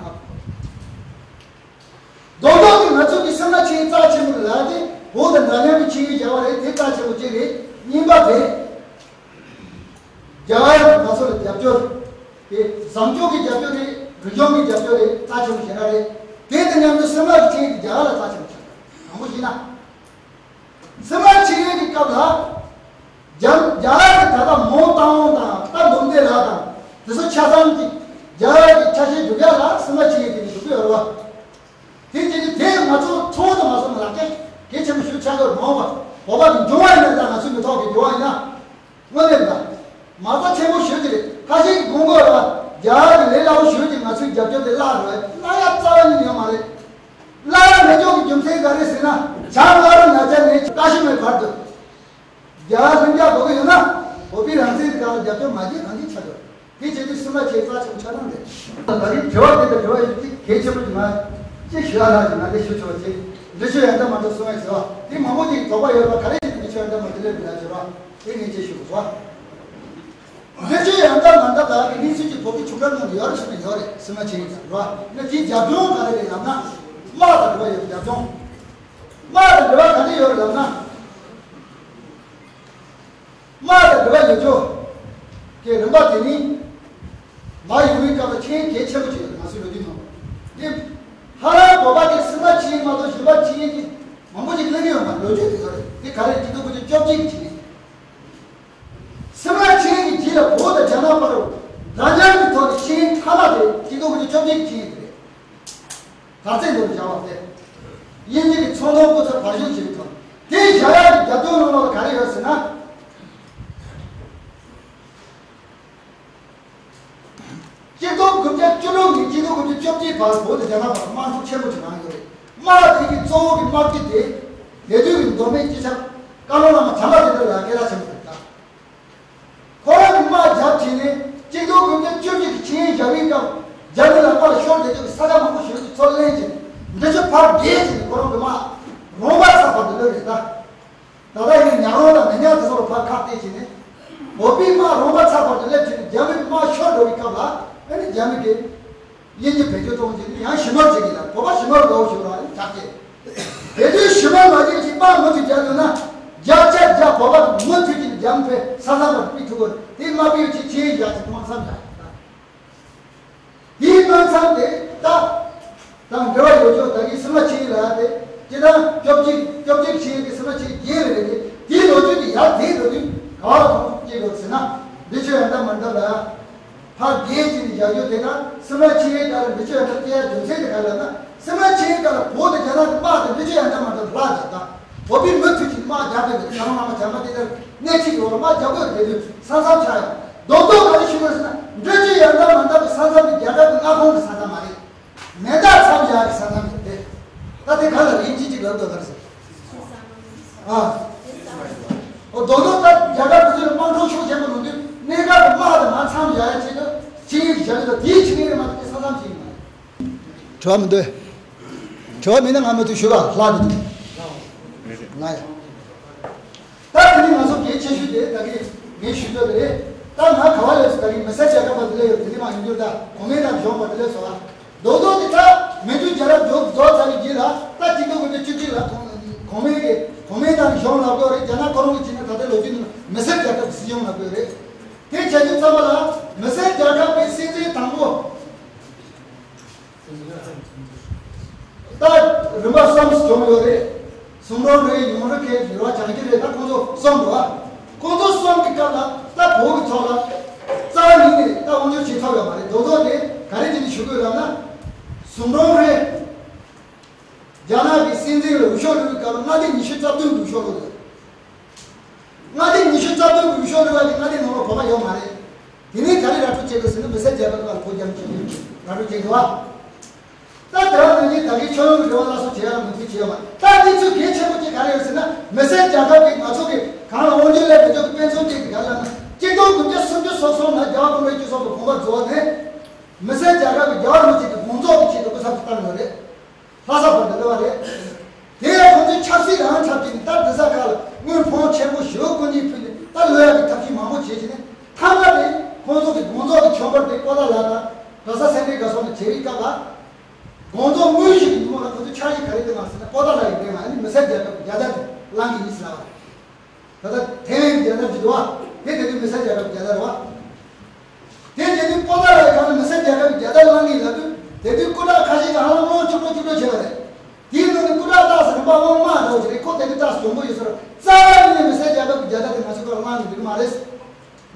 རྡོག་རྡོག་གིས་ང་ཚོ་གི་སེམས་ལ་ཆེས་རྩ་ཆེན་པོ་ལ་དེ་བོད་དང་འདྲ་མཉམ་གྱི་ཆིངས་ཡིག་བཞག་པ་རེད། དེ་རྩ་ཆེན་པོ་གཅིག་རེད། གཉིས་པ་དེ་རྒྱ་གར་ང་ཚོ་ལ་རྒྱབ་སྐྱོར་དེ་བཟང་ཕྱོགས་ཀྱི་རྒྱབ་སྐྱོར་རེད། རིག་གཞུང་གི་རྒྱབ་སྐྱོར་རེད། རྩ་ཆེན་པོ་ཞེ་དྲག་རེད། དེ་དང་མཉམ་དུ་སེམས་ལ་གི་ཆིངས་ཡིག་དེ་རྒྱ་གར་ལ་རྩ་ཆེན་པོ་ཆགས་པ་དང་པོ་ཡིན་ན། སེམས་ལ་ཆིངས་ཡིག་གི་སྐབས་ལ། རྒྱ་རྒྱ་གར་གྱི་ད་ལྟ་མོ་ཏང་དང་སྟག་འབུམ་སྡེ་ལགས་དང་དེ་ཚོ་ཆ་ཚང་གི་རྒྱ་གར་གྱི་ཆ་ཤས་སྒྲུབ་ཡག་ལ་སེམས་ལ་ཆིངས་ཡིག་དེ་འདྲ་སྒྲུབ་ཀྱི་ཡོད་རེད་བ། དེ་བྱས་ཏེ་དེས་ང་ཚོ་ཚོགས་དང་མ་སོང་ན་ལག་ཁྱེར་གལ་ཆེན་པོ་ཞིག་ཆགས་ཀྱི་ཡོད་རེད། མ་འོངས་པ་བོད་པ་དེ་འབྱུང་བ་ཡིན་ན་ད་ང་ཚོའི་མི་ཐོག་གི་འབྱུང་བ་ཡིན་ན། དངོས་གནས་ད། མ་རྩ་ཆེན་པོ་ཞུ་གི་རེད། ཁ་ཤས་ཀྱིས་དགོངས་དགོས་ར། རྒྱ་གར་གྱི་ལས་སླ་པོ་ཞུ་གི་ང་ཚོའི་རྒྱབ་སྐྱོར་དེ་བརླག་རེད། བརླག་ཡ་རྩ་བ་ཉིད་ནས་ཡོད་མ་རེད། བརླག་ཡ་མེད་ཆོག་གི་རྒྱུ་མཚན་ག་རེ་ཟེར་ན། བྱང་ཨ་རུ་ན་ཅལ་ནས་ཀ་ཤི་མིར་བར་དུ། རྒྱ་གར་ལྷིང་འཇགས་དགོས་ཀྱི་ཡོད་ན། བོད་པའི་རང་བཙན་གྱི་སྒང་ལ་རྒྱབ་སྐྱོར་མ་བྱེད་རང་བཞིན་ཆགས་ཡོད། དེ་བྱེད་དུས་སེམས་ལ་ཆེས་རྩ་ཆེན་པོ་ཆགས་སྟངས་རེད། ད་རིང་དྲི་བ་དེ་དང་དྲི་བ་ཡོད་ཅིག་གལ་ཆེན་པོ་ཅིག་ང་ཅིག་ཞུ་ཡ་ལ་ཅིག་ང་འདི་ཞུ་ཆོག་ཅིག་འདི་ཆོས་ཡང་དག་མ་གཏོགས་གསུང་ཡ་ཆེ་བ་དེ་མང་པོ་ཅིག་དོགས་པ་ཡོད་པ་ག་རེ་བྱེད་དུས་འདི་ཆོས་ཡང་དག་མ་གཏོགས་ལས་དགོས་ཡ་ཆེ་བ་དེ་ངས་ཅིག་ཞུ་དགོས་བ། འདི་ཆོས་ཡང་དག་མ་གཏོགས་ད་གི་གནས་ཚུལ་གྱི་བོད་ཀྱི་བྱུང་རབས་ནང་ལ་ཡོད་རེད་ཟེར་ན་ཡོད་རེད། སེམས་ལ་ཆེ་ཡིན་ཙང་རེད་བ། ཡིན་ན་དེའི་རྒྱབ་ལྗོངས་ག་རེ་རེད་ལབ་ན། དམག་དང་འབྲེལ་བ་ཡོད་རྒྱབ་ལྗོངས། དམག་དང་འབྲེལ་བ་ག་འདྲ་ཡོད་རེད་ལབ་ན། དམག་དང་འབྲེལ་བ་ཡོད་ཆོག་གི་རིམ་པ་དེ་ནི། མ་ཡུལ་མིའི་སྐབས་ལ་ཆེས་གལ་ཆེན་པོ་ཅིག་ཡོད་ང་ཚོའི་ལོ་རྒྱུས་ནང་། འདི། ཧ་ལམ་བོད་པ་དེ་སེམས་ལ་ཆེས་མ་གཏོགས་གཞན་པ་ཆེས་ཀྱི་མང་པོ་ཅིག་གླེང་གི་ཡོད་མ་རེད། ལོ་རྒྱུས་དེ་ཚོ་རེད། དེ་ག་རེ་གཅིག་སྟོང་དགུ་བརྒྱ་བཅོ་བརྒྱད་ཀྱི་ཆེས་ནི། སེམས་ལ་ཆེས་ཀྱི་རྗེས་ལ་བོད་དང་རྒྱ་ནག་བར་རུ། འདྲ་མཉམ་གྱི་ཐོག་ནས་ཆེས་མཐའ་མ་དེ་གཅིག་སྟོང་དགུ་བརྒྱ་བཅོ་བརྒྱད་ཀྱི་ཆེས་དེ་རེད། དར་རྩེ་འདི་རུ་བཞག་པ་སྟེ། དབྱིན་ཇི་གི་ཚོང་དོན་སྐུ་ཚབ་བར་ཞུགས་བྱེད་ཐུབ། དེ་བཞག་ཡག་གི་རྒྱབ་སྐྱོར་ནང་ལོགས་ལ་ག་རེ་ཡོད་ཟེར་ན། གཅིག་སྟོང་དགུ་བརྒྱ་བཅུ་དྲུག་ནས་གཅིག་སྟོང་དགུ་བརྒྱ་བཅོ་བརྒྱད་བར་བོད་དང་རྒྱ་ནག་བར་དམག་འཁྲུག་ཆེན་པོ་ཅིག་ལངས་ཡོད་རེད། དམག་དེ་གི་གཙོ་བོ་གི་དམག་སྤྱི་དེ། དེ་དུས་ཀྱི་མདོ་སྨད་སྤྱི་ཁྱབ་བཀའ་བློན་བླ་མ་བྱམས་པ་བསྟན་དར་ལགས་སྐད་གྲགས་ཆེན་པོ་རེད་ད། ཁོ་རང་གིས་དམག་རྒྱབ་བྱས་ནས་གཅིག་སྟོང་དགུ་བརྒྱ་བཅུ་གཅིག་གི་ཆིངས་ཡིག་བཞག་པའི་སྐབས་རྒྱ་མི་ལ་དམག་ཤོར་བསྡད་རྒྱུ་གི་ས་ཆ་མང་པོ་ཞིག་གི་ཚུར་ལེན་བྱས་ནས་འདི་ཚོ་ཕར་བསྒྲིལ་བྱས་ནས་ཁོ་རང་གི་དམག་རོང་པ་ཚ་བར་དུ་སླེབས་རེད་ད། ད་ལྟ་ཡིན་ན་ཉག་རོང་དང་མི་ཉག་དེ་ཚོ་ལ་ཕར་ཁ་གཏད་བྱས་ནས་བོད་པའི་དམག་རོང་པ་ཚ་བར་དུ་སླེབས་བྱས་ནས་རྒྱ་མི་དམག་ཤོར་འགྲོ་བའི་སྐབས་ལ་ཨ་ནི་རྒྱ་མི་གིས། དབྱིན་ཇི་བེད་སྤྱོད་གཏོང་བྱས་ནས་ཡང་ཞི་མོལ་བྱེད་ཀྱི་ལ་བོད་པ་ཞི་མོལ་འགྲོ་ཞུ་ར་ཡང་ཆགས་ཀྱི། དེ་དུས་ཞི་མོལ་མ་བྱེད་ཅིག་དམག་མུ་མཐུད་རྒྱག་འདོད་ན། བརྒྱ་ཆ་བརྒྱ་བོད་པ་མུ་མཐུད་ཀྱིས་རྒྱ་མི་ཕན་ས་ས་མ་སྤི་ཐུབ་དགོས། དེ་དམག་སྤེལ་ཡོད་ཅིག་ཆེས་ཡག་ཅིག་དམག་མཚམས་བཞག་ཡོད་ད། དེའི་དམག་མཚམས་དེ་ད། དང་འབྲེལ་བ་ཡོད་ཆོག་ད་གིན་སེམས་ལ་ཆེས་ལ་དེ་སྤྱི་དང་སྐྱོབ་ཅིག་སྐྱོབ་ཅིག་ཆེས་དེ་སེམས་ལ་ཆེས་རྒྱས་རེ་རེ་དེ་དེའི་ལོ་རྒྱུས་དེ་ཡར་དེའི་ལོ་རྒྱུས་ག་བ་ལ་ཐོག་སྐྱེས་དགོས་ཟེར་ན། འདི་ཆོས་ཡང་དག་མ་འདྲ་ལ། ཕར་རྒྱས་ཀྱི་ནི་རྒྱ་ཡོད་དེ་ན་སེམས་ལ་ཆེས་ཀ་ལ་འདི་ཆོས་ཡང་དག་སྐྱེ་ཡ་རྒྱུ་མཚན་དེ་ག་ལ་ན་སེམས་ལ་ཆེས་ཀ་ལ་བོད་དེ་རྒྱ་ནག་གི་དམག་དེ་འདི་ཆོས་ཡང་དག་མ་འདྲ་ལ་ད་ད་བོད་པའི་མུ་མཐུད་ཀྱི་དམག་རྒྱག་པའི་དེ་ཡང་རང་ལ་བྱ་མ་དེ་ལྟར་གནས་ཚིག་ཡོད་ལ་དམག་རྒྱག་དགོས་རེད་དུས་ས་མཚམས་ཆགས་ཡོད་རྡོག་རྡོག་ག་རེ་ཞུ་དགོས་ཟེར་ན་འདི་ཆོས་ཡང་དག་མ་འདྲ་གི་ས་མཚམས་དེ་རྒྱ་གར་གྱི་མངའ་ཁོངས་ཀྱི་ས་མཚམས་མ་རེད། མེ་མདའ་མཚམས་ཡག་གི་ས་མཚམས་ཡིན་ཏེ། ད་དེ་ག་ལ་རིགས་གཅིག་གཅིག་ལབ་འདུག་ག་རེ་ཟེར། ཨ། འོ་རྡོག་རྡོག་ད་རྒྱ་གར་དེ་ཚོའི་དམག་འཁྲུག་ཤུགས་ཆེན་པོ་ལངས་དུས་གནས་སྐབས་དམག་དང་མ་མཚམས་ཡག་ཡག་ཆེད་དུ་ཆིངས་ཡིག་བཞག་གི་འདུག་དེའི་ཆིངས་ཡིག་རེད་མ་གཏོགས་དེ་ས་མཚམས་ཆིངས་ཡིག་མ་རེད། དྲི་བ་མི་འདུག་དྲི་བ་མེད་ན་ང་མུ་མཐུད་ཞུ་ག་ལྷག་འདུག་ང་ཡ། ད་དེ་ནི་ང་ཚོ་གལ་ཆེ་ཤོས་དེ་ད་གིན་ངས་ཞུ་རྒྱུ་དེ་རེད། ད་ང་ག་བ་ལས་སུ་ད་གིན་མི་སེར་རྒྱལ་ཁབ་པ་དེ་ལས་ཡོད་དེ་ནི་མ་ཡིན་རྒྱུར་ད་གོང་མའི་ནང་གཞུང་པ་དེ་ལས་སོ་ཨ། རྡོག་རྡོག་དེ་ད་མི་འདུས་རྒྱལ་རབས་རྫོགས་རྫོགས་ཚར་བའི་རྗེས་ལ་ད་གཅིག་སྟོང་དགུ་བརྒྱ་བཅུ་གཅིག་ལ་གོང་གོང་མའི་གི་གོང་མའི་ནང་གཞུང་ལབ་དགོས་རེད། རྒྱ་ནག་ཁོ་རང་གི་བྱས་ན་ད་ལྟའི་ལོ་རྒྱུས་ནང་མི་སེར་རྒྱལ་ཁབ་ཀྱི་སྲིད་གཞུང་ལབ་དགོས་རེད། དེ་བྱས་དུས་ཙམ་པ་ལ་མི་སེར་རྒྱལ་ཁབ་ཀྱི་སྲིད་འཛིན་དང་པོ། ད་རིམ་པ་གསུམ་བྱུང་ཡོད་རེད། ཟུང་འབྲེལ་རེད། ཡོང་རེ་ཁེ་རེ་བ་བྱང་རྒྱུ་རེད། ད་ཁོང་ཚོ་གསུམ་རེད་བ། ཁོང་ཚོ་གསུམ་གྱི་སྐབས་ལ་ད་བོད་ཀྱི་ཚོགས་ལ་རྩ་བ་ཉིད་ནས་ད་དབང་སྒྱུར་བྱེད་ཐུབ་ཡོད་མ་རེད། རྡོག་རྡོག་དེ་ག་རེ་བྱས་ནས་ཞུ་དགོས་ལབ་ན། ཟུང་འབྲེལ་རེད། རྒྱ་ནག་གི་སྲིད་འཛིན་ལ་འོས་ཤོག་བླུགས་པའི་སྐབས་ལ་མངའ་སྡེ་ཉི་ཤུ་རྩ་བདུན་གྱི་འོས་ཤོག་བླུགས་ཡོད། མངའ་སྡེ་ཉི་ཤུ་རྩ་བདུན་གྱི་འོས་ཤོག་བླུགས་པ་དེ་མངའ་སྡེ་ནང་ལ་བོད་པ་ཡོད་མ་རེད། དེ་ནས་ག་རེ་ར་སྤྲོད་བྱེད་དགོས་ཟེར་ན། མི་སེར་རྒྱལ་ཁབ་ཁག་ལ་བོད་རྒྱ་མི་ཆོས་དོན་ར་སྤྲོད་བྱེད་དགོས་བ། ད་དེ་རང་ནང་བཞིན་ད་གིན་ཁྱོད་རང་གི་རེ་བ་སླར་གསོ་བྱེད་ཡག་ལ་མུ་མཐུད་བྱེད་ཡོད་མ་རེད། ད་གནས་ཚུལ་གལ་ཆེན་པོ་གཅིག་ག་རེ་ཡོད་ཟེར་ན། མི་སེར་རྒྱལ་ཁབ་ཀྱིས་ང་ཚོ་གི་གང་ལ་དབང་སྒྱུར་སླེབས་མི་འཇུག་གི་དཔེ་མཚོན་གཅིག་དེ་ག་རེ་ལབ་ན། གཅིག་སྟོང་དགུ་བརྒྱ་སུམ་ཅུ་སོ་གསུམ་ལ་རྒྱལ་བ་ཀོང་པོའི་སྤྱི་ཚོགས་ཀྱི་དགོངས་པ་རྫོགས་ནས། མི་སེར་རྒྱལ་ཁབ་ཀྱི་རྒྱལ་བ་རིན་པོ་ཆེ་གི་དགོངས་རྫོགས་ཀྱི་ཆེད་དུ་སྐུ་ཚབ་ཏུ་བཏང་ཡོད་རེད། ལྷ་ས་བར་དུ་སླེབས་པ་རེད། དེ་ཡང་ཁོང་ཚོས་ཆབ་སྲིད་རང་འཁྲབ་ཀྱིན་ནི། ད་དེ་ས་ཁག་ལ་དངུལ་ཕོན་ཆེན་པོ་ཞེ་པོ་སྐུ་ཉིད་ཕུལ་ནས། ད་ལོས་ཡག་གི་ཐབས་ཤེས་མང་པོ་བྱས་བྱས་ནས། མཐའ་མ་དེ་ཁོང་ཚོ་གི་དགོངས་རྫོགས་ཀྱི་མཆོད་པར་དེ་པོ་ཏཱ་ལ་དང་གྲྭ་ས་སེ་འབྲས་དགའ་གསུམ་ལ་བྱེད་པའི་སྐབས་ལ། དགོངས་རྫོགས་དངོས་གཞི་གི་ཉིན་མོ་ལ་ཁོ་ཚོས་འཆར་གཞི་ག་རེ་བཏོན་པ་ཟེར་ན། པོ་ཏཱ་ལ་ཡི་འགྲེང་བ་ཨ་ནི་མི་སེར་རྒྱལ་ཁབ་ཀྱི་རྒྱལ་དར་དེ་བླང་གི་ཡིན་ཟེར་ལབ་པ་རེད། ད་ལྟ་ཐའེ་ཝན་གྱི་རྒྱལ་དར་ཅིག་འདུག་བ། དེ་དེ་དུས་མི་སེར་རྒྱལ་ཁབ་ཀྱི་རྒྱལ་དར་རེད་བ། དེ་དེ་དུས་པོ་ཏཱ་ལ་ཡི་སྒང་ལ་མི་སེར་རྒྱལ་ཁབ་ཀྱི་རྒྱལ་དར་བླང་གི་ཡིན་ལབ་དུས། དེ་དུས་སྐུ་དྲག་ཁ་ཤས་ཀྱིས་ཧ་ལམ་དབང་ཕྱུག་པོ་ཕྱུག་པོ་བྱས་པ་རེད། དེའི་ནང་ནས་སྐུ་དྲག་སྟག་ཟེར་རིམ་པ་དབང་དམག་འདྲ་བོ་ཞིག་རེད། ཁོ་དེ་དུས་སྟག་ཟོང་པོ་ཡོད་ས་རེད། རྩ་བ་ཉིད་ནས་མི་སེར་རྒྱལ་ཁབ་ཀྱི་རྒྱལ་དར་དེ་ང་ཚོ་ཁ་ལ་བླང་གི་འདུག་གི་མ་རེད།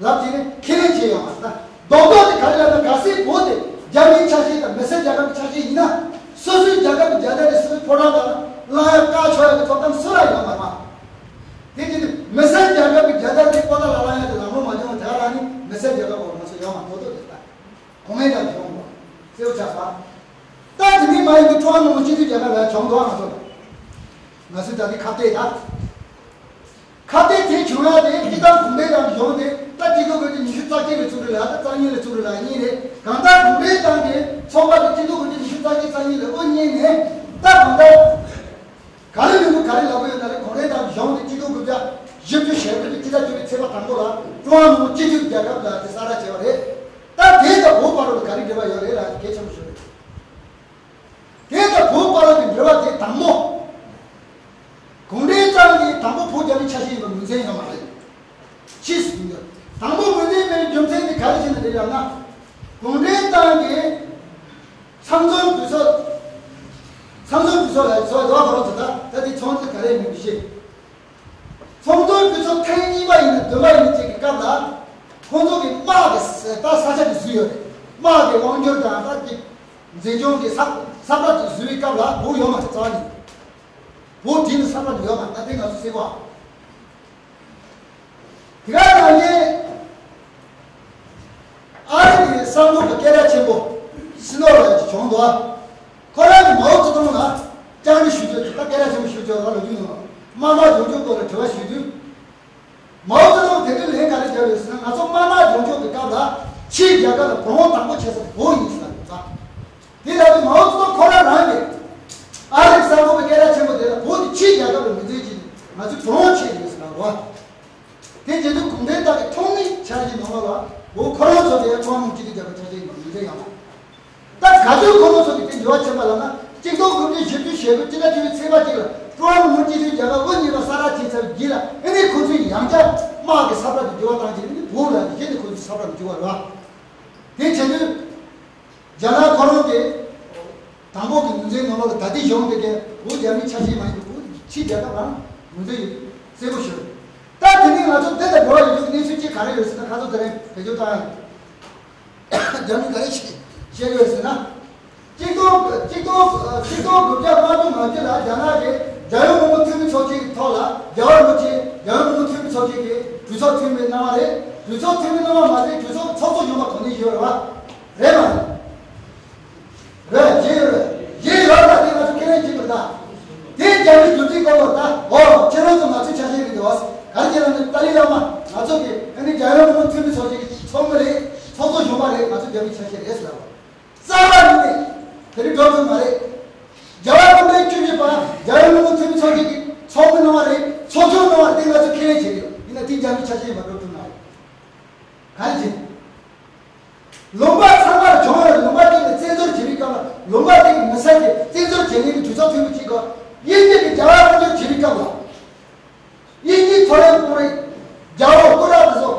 ལབ་བྱས་ནས་ཁས་ལེན་བྱས་ཡོད་མ་རེད། ད་རྡོག་རྡོག་དེ་ག་རེ་ལབ་ན། གལ་སྲིད་བོད་དེ་རྒྱ་མིའི་ཆ་ཤས་དང་མི་སེར་རྒྱལ་ཁབ་ཀྱི་ཆ་ཤས་ཡིན་ན། སོ་སོའི་རྒྱལ་ཁབ་ཀྱི་རྒྱལ་དར་དེ་སོ་སོའི་ཕོ་བྲང་སྒང་ལ་བླང་ཡག་བཀག་ཆོག་ཡག་གི་ཐོབ་ཐང་སུ་ལ་ཡོད་མ་རེད་བ། དེ་བྱས་ཏེ་མི་སེར་རྒྱལ་ཁབ་ཀྱི་རྒྱལ་དར་དེ་པོ་ཏཱ་ལ་བླང་ཡག་དེ་ལམ་ལྷོང་མ་བྱུང་བ་དེ་ག་རང་ནི་མི་སེར་རྒྱལ་ཁབ་འོག་ང་ཚོ་ཡོད་མ་རེད། རྡོག་རྡོག་དེ་ལྟ་གོང་མའི་དང་གཞུང་གོ་གསལ་པོ་ཆགས་སོང་། ད་དེ་མིན་མ་ཡིན་པའི་ཀྲུང་ཧྭ་མི་དམངས་སྤྱི་མཐུན་རྒྱལ་ཁབ་ལ་བྱུང་འདུག་ང་ཚོ་ལ། ང་ཚོའི་ད་ལྟའི་ཁ་གཏད་ད། ཁ་གཏད་དེ་བྱུང་ཡག་དེ་སྤྱིར་བཏང་གུང་ཁྲན་ཏང་གཞུང་དེ་ད་གཅིག་སྟོང་དགུ་བརྒྱ་ཉི་ཤུ་རྩ་གཅིག་ལ་བཙུགས་རེད་ལ། ད་རྩ་གཉིས་ལ་བཙུགས་རེད་ལ་གཉིས་རེད། གང་ལྟར་གུང་ཁྲན་ཏང་གི་ཚོགས་པ་དེ་གཅིག་སྟོང་དགུ་བརྒྱ་ཉི་ཤུ་རྩ་གཅིག་རྩ་གཉིས་ལ་དབུ་བརྙེས་ནས། ད་གང་ལྟར་ག་རེ་མིན་པ་ག་རེ་ལབ་དགོས་ཡོད་ན་རེད། གུང་ཁྲན་ཏང་གི་གཞུང་དེ་གཅིག་སྟོང་དགུ་བརྒྱ་བཞི་བཅུ་ཞེ་དགུ་གི་སྤྱི་ཟླ་བཅུ་པའི་ཚེས་པ་དང་པོ་ལ་ཀྲུང་ཧྭ་མི་དམངས་སྤྱི་མཐུན་རྒྱལ་ཁབ་ལ་དེ་གསར་དར་བྱས་པ་རེད། ད་དེ་དང་བོད་བར་དུ་ག་རེ་འབྲེལ་བ་ཡོད་རེད་ལ་གལ་ཆེན་པོ་ཞིག་རེད། དེ་དང་བོད་བར་གྱི་འབྲེལ་བ་དེ་དང་པོ། གུང་ཁྲན་ཏང་གིས་དང་པོ་བོད་རྒྱ་མིའི་ཆ་ཤས་ཡིན་པ་ངོས་འཛིན་ཡོད་མ་རེད། ཕྱིས་སུ་ཡིན་དུས་དང་པོ་ངོས་འཛིན་མེད་པའི་རྒྱུ་མཚན་དེ་ག་རེ་བྱས་ནས་རེད་ལབ་ན། གུང་ཁྲན་ཏང་གིས་ཚང་འཛོམས་དུས་ཚོད། ཚང་འཛོམས་དུས་ཚོད་ལ་ཚོད་དོ་ཁོ་རང་ཚོ་ད་ད་དེ་ཚོང་ཚོད་ག་རེ་མིན་པ་ཤེས། ཚོང་དོན་སྤྱི་ཚོགས་ཐེངས་གཉིས་པ་ཡིན་ན་བདུན་པ་ཡིན་ན་བཅས་ཀྱི་སྐབས་ལ། ཁོང་ཚོ་གིས་དམག་གི་ས་ད་ས་ཆ་དེ་བཟོས་ཡོད་རེད། དམག་གི་དབང་སྒྱུར་དང་ད་ཀྱི་འཛིན་སྐྱོང་གི་ས་ས་བཀྲ་དེ་བཟོས་པའི་སྐབས་ལ་བོད་ཡོད་མ་རེད། རྩ་བ་ནས་བོད་དེ་ནི་ས་བཀྲ་དེ་ཡོད་མ་རེད། ད་དེ་ང་ཚོ་གསལ་པོ། དེ་ག་ནང་བཞིན། ཨ་རི་གི་གསར་འགོད་པ་སྐད་གྲགས་ཆེན་པོ་སི་ནོ་ལགས་ཀྱིས་བྱུང་འདུག་ཁོ་རང་གིས་མའོ་ཙེ་ཏུང་ལ་བཅར་འདྲི་ཞུ་རྒྱུ་དེ་ད་སྐད་གྲགས་ཆེན་པོ་ཞུ་རྒྱུ་ལ་ལོ་རྒྱུས་ནང་དམར་དམག་སྦྱོང་སྤྱོད་སྐོར་ལ་དྲི་བ་ཞུས་དུས། མའོ་ཙེ་ཏུང་དེ་དུས་ལན་ག་རེ་བརྒྱབ་ཡོད་ཟེར་ན། ང་ཚོ་དམར་དམག་སྦྱོང་སྤྱོད་ཀྱི་སྐབས་ལ་ཕྱིའི་རྒྱལ་ཁབ་ལ་བུ་ལོན་དང་པོ་བྱེད་ས་དེ་བོད་ཡིན་ཟེར་ལབ་ཡོད་ཙང་། དེ་ལྟ་བུའི་མའོ་ཙེ་ཏུང་ཁོ་རང་རང་གིས་ཨ་རིའི་གསར་འགོད་པའི་སྐད་གྲགས་ཆེན་པོ་དེ་ལ་བོད་དེ་ཕྱིའི་རྒྱལ་ཁབ་ལ་མི་འཛིན་གྱི་ང་ཚོས་བུ་ལོན་ཆད་ཡོད་ཟེར་ལབ་རོགས། དེ་བྱེད་དུས་གུང་ཁྲན་ཏང་གི་ཐོག་མའི་འཆར་གཞི་ནང་ལོགས་ལ་བོད་ཁོ་རང་ཚོ་དེ་ཀྲུང་ཧྭ་མི་དམངས་སྤྱི་མཐུན་རྒྱལ་ཁབ་ཆ་ཤས་ཡིན་པ་ངོས་འཛིན་ཡོད་མ་རེད། ད་ག་དུས་ཁོ་རང་ཚོ་གིས་དེ་འགྱུར་བ་ཕྱིན་པ་ལབ་ན། གཅིག་སྟོང་དགུ་བརྒྱ་བཞི་བཅུ་ཞེ་དགུ་སྤྱི་ཟླ་བཅུ་པའི་ཚེས་པ་གཅིག་ལ་ཀྲུང་ཧྭ་མི་དམངས་སྤྱི་མཐུན་རྒྱལ་ཁབ་དབུ་བརྙེས་པ་གསལ་བསྒྲགས་བྱས་ཚར་བའི་རྗེས་ལ། ཨ་ནི་ཁོ་ཚོས་ཡང་བསྐྱར་དམག་གི་ས་བཀྲ་དེ་འགྱུར་བ་བཏང་རྗེས། ཨ་ནི་བོད་ལ་གཞི་ནས་ཁོ་ཚོས་ས་བཀྲ་དེ་འགྱུར་བ་རེད་བ། དེ་བྱེད་དུས། རྒྱ་ནག་ཁོ་རང་གིས་དང་པོ་གི་ངོས་འཛིན་ནང་ལོགས་ལ་ད་ལྟའི་གཞུང་དེ་གའི་བོད་རྒྱ་མིའི་ཆ་ཤས་མ་ཡིན་པའི་བོད་ཕྱིའི་རྒྱལ་ཁབ་རང་ངོས་འཛིན་ཡོད་པ་གསལ་པོ་ཞུ། ད་དེ་ནས་ང་ཚོ་འདི་ལ་འགྲོ་བ་ཡོད་རྒྱུ་གི་གནས་ཚུལ་གཅིག་ག་རེ་ཡོད་ཟེར་ན། ཁ་ཚོ་དེ་རིང་བེད་སྤྱོད་བཏང་ཡག་རྒྱ་མིས་ག་རེ་བཤད་བཤད་ཡོད་ཟེར་ན། གཅིག་སྟོང་གཅིག་སྟོང་གཅིག་སྟོང་དགུ་བརྒྱ་ལྔ་བཅུ་ང་གཅིག་ལ་རྒྱ་ནག་གིས་རྒྱལ་ཡོངས་མི་དམངས་འཐུས་མི་ཚོགས་ཆེན་གྱི་ཐོག་ལ་རྒྱལ་བ་རིན་པོ་ཆེ་རྒྱལ་ཡོངས་མི་དམངས་འཐུས་མི་ཚོགས་ཆེན་གྱི་གྲོས་ཚོགས་འཐུས་མི་གནང་བ་རེད། གྲོས་ཚོགས་འཐུས་མི་གནང་བ་མ་ཟད་གྲོས་ཚོགས་ཚོགས་གཙོ་གཞོན་པ་གོ་གནས་ཡོད་རེད་བ། རེད་མ་རེད། རེད། བརྗེད་ཡོད་རེད། བརྗེད་ཡོད་ལ་དེ་ང་ཚོ་ཁས་ལེན་བྱེད་དགོས་རེད་ད། དེ་རྒྱ་མིས་བསྒྱུར་བཅོས་གཏོང་དགོས་རེད་ད། འོ་ཁྱེད་རང་ཚོ་ང་ཚོའི་ཆ་ཤས་རེད་འདུག་བ། ག་རེ་བྱས་ན་ནི་ཏཱ་ལའི་བླ་མ་ང་ཚོ་གི་ཨ་ནི་རྒྱལ་ཡོངས་མི་དམངས་འཐུས་མི་ཚོགས་ཆེན་གྱི་ཚོགས་མི་རེད། ཚོགས་གཙོ་གཞོན་པ་རེད། ང་ཚོ་རྒྱ་མིའི་ཆ་ཤས་རེད་ཟེར་ལབ་པ། རྩ་བ་ཉིད་ནས་དེ་རིང་འགྲོ་ཐུབ་མ་རེད། རྒྱལ་བ་སྐུ་ཕྲེང་བཅུ་བཞི་པ་རྒྱལ་ཡོངས་མི་དམངས་འཐུས་མི་ཚོགས་ཆེན་གྱི་ཚོགས་མི་གནང་བ་རེད། ཚོགས་གཞོན་གནང་བ་རེད། དེ་ང་ཚོས་ཁས་ལེན་བྱེད་ཀྱི་ཡོད། ཡིན་ན་དེ་རྒྱ་མིའི་ཆ་ཤས་ཡིན་པ་འགྲོ་ཐུབ་མ་རེད། གང་ཡིན་ཟེར། ལུང་པ་ཚང་མར་སྦྱོང་བའི་ལུང་པ་གཅིག་ལ་བཙན་འཛུལ་བྱེད་པའི་སྐབས་ལ། ལུང་པ་དེ་གི་མི་སེར་གྱི་བཙན་འཛུལ་བྱེད་མཁན་གྱི་གྲོས་ཚོགས་འཐུས་མི་གཅིག་གིས་དབྱིན་ཇི་གི་རྒྱལ་བ་དབང་སྒྱུར་བྱེད་པའི་སྐབས་ལ། དབྱིན་ཇིའི་ཐོ་རེངས་གཏོང་རེས་རྒྱལ་པོ་སྐུ་དྲག་དེ་ཚོ་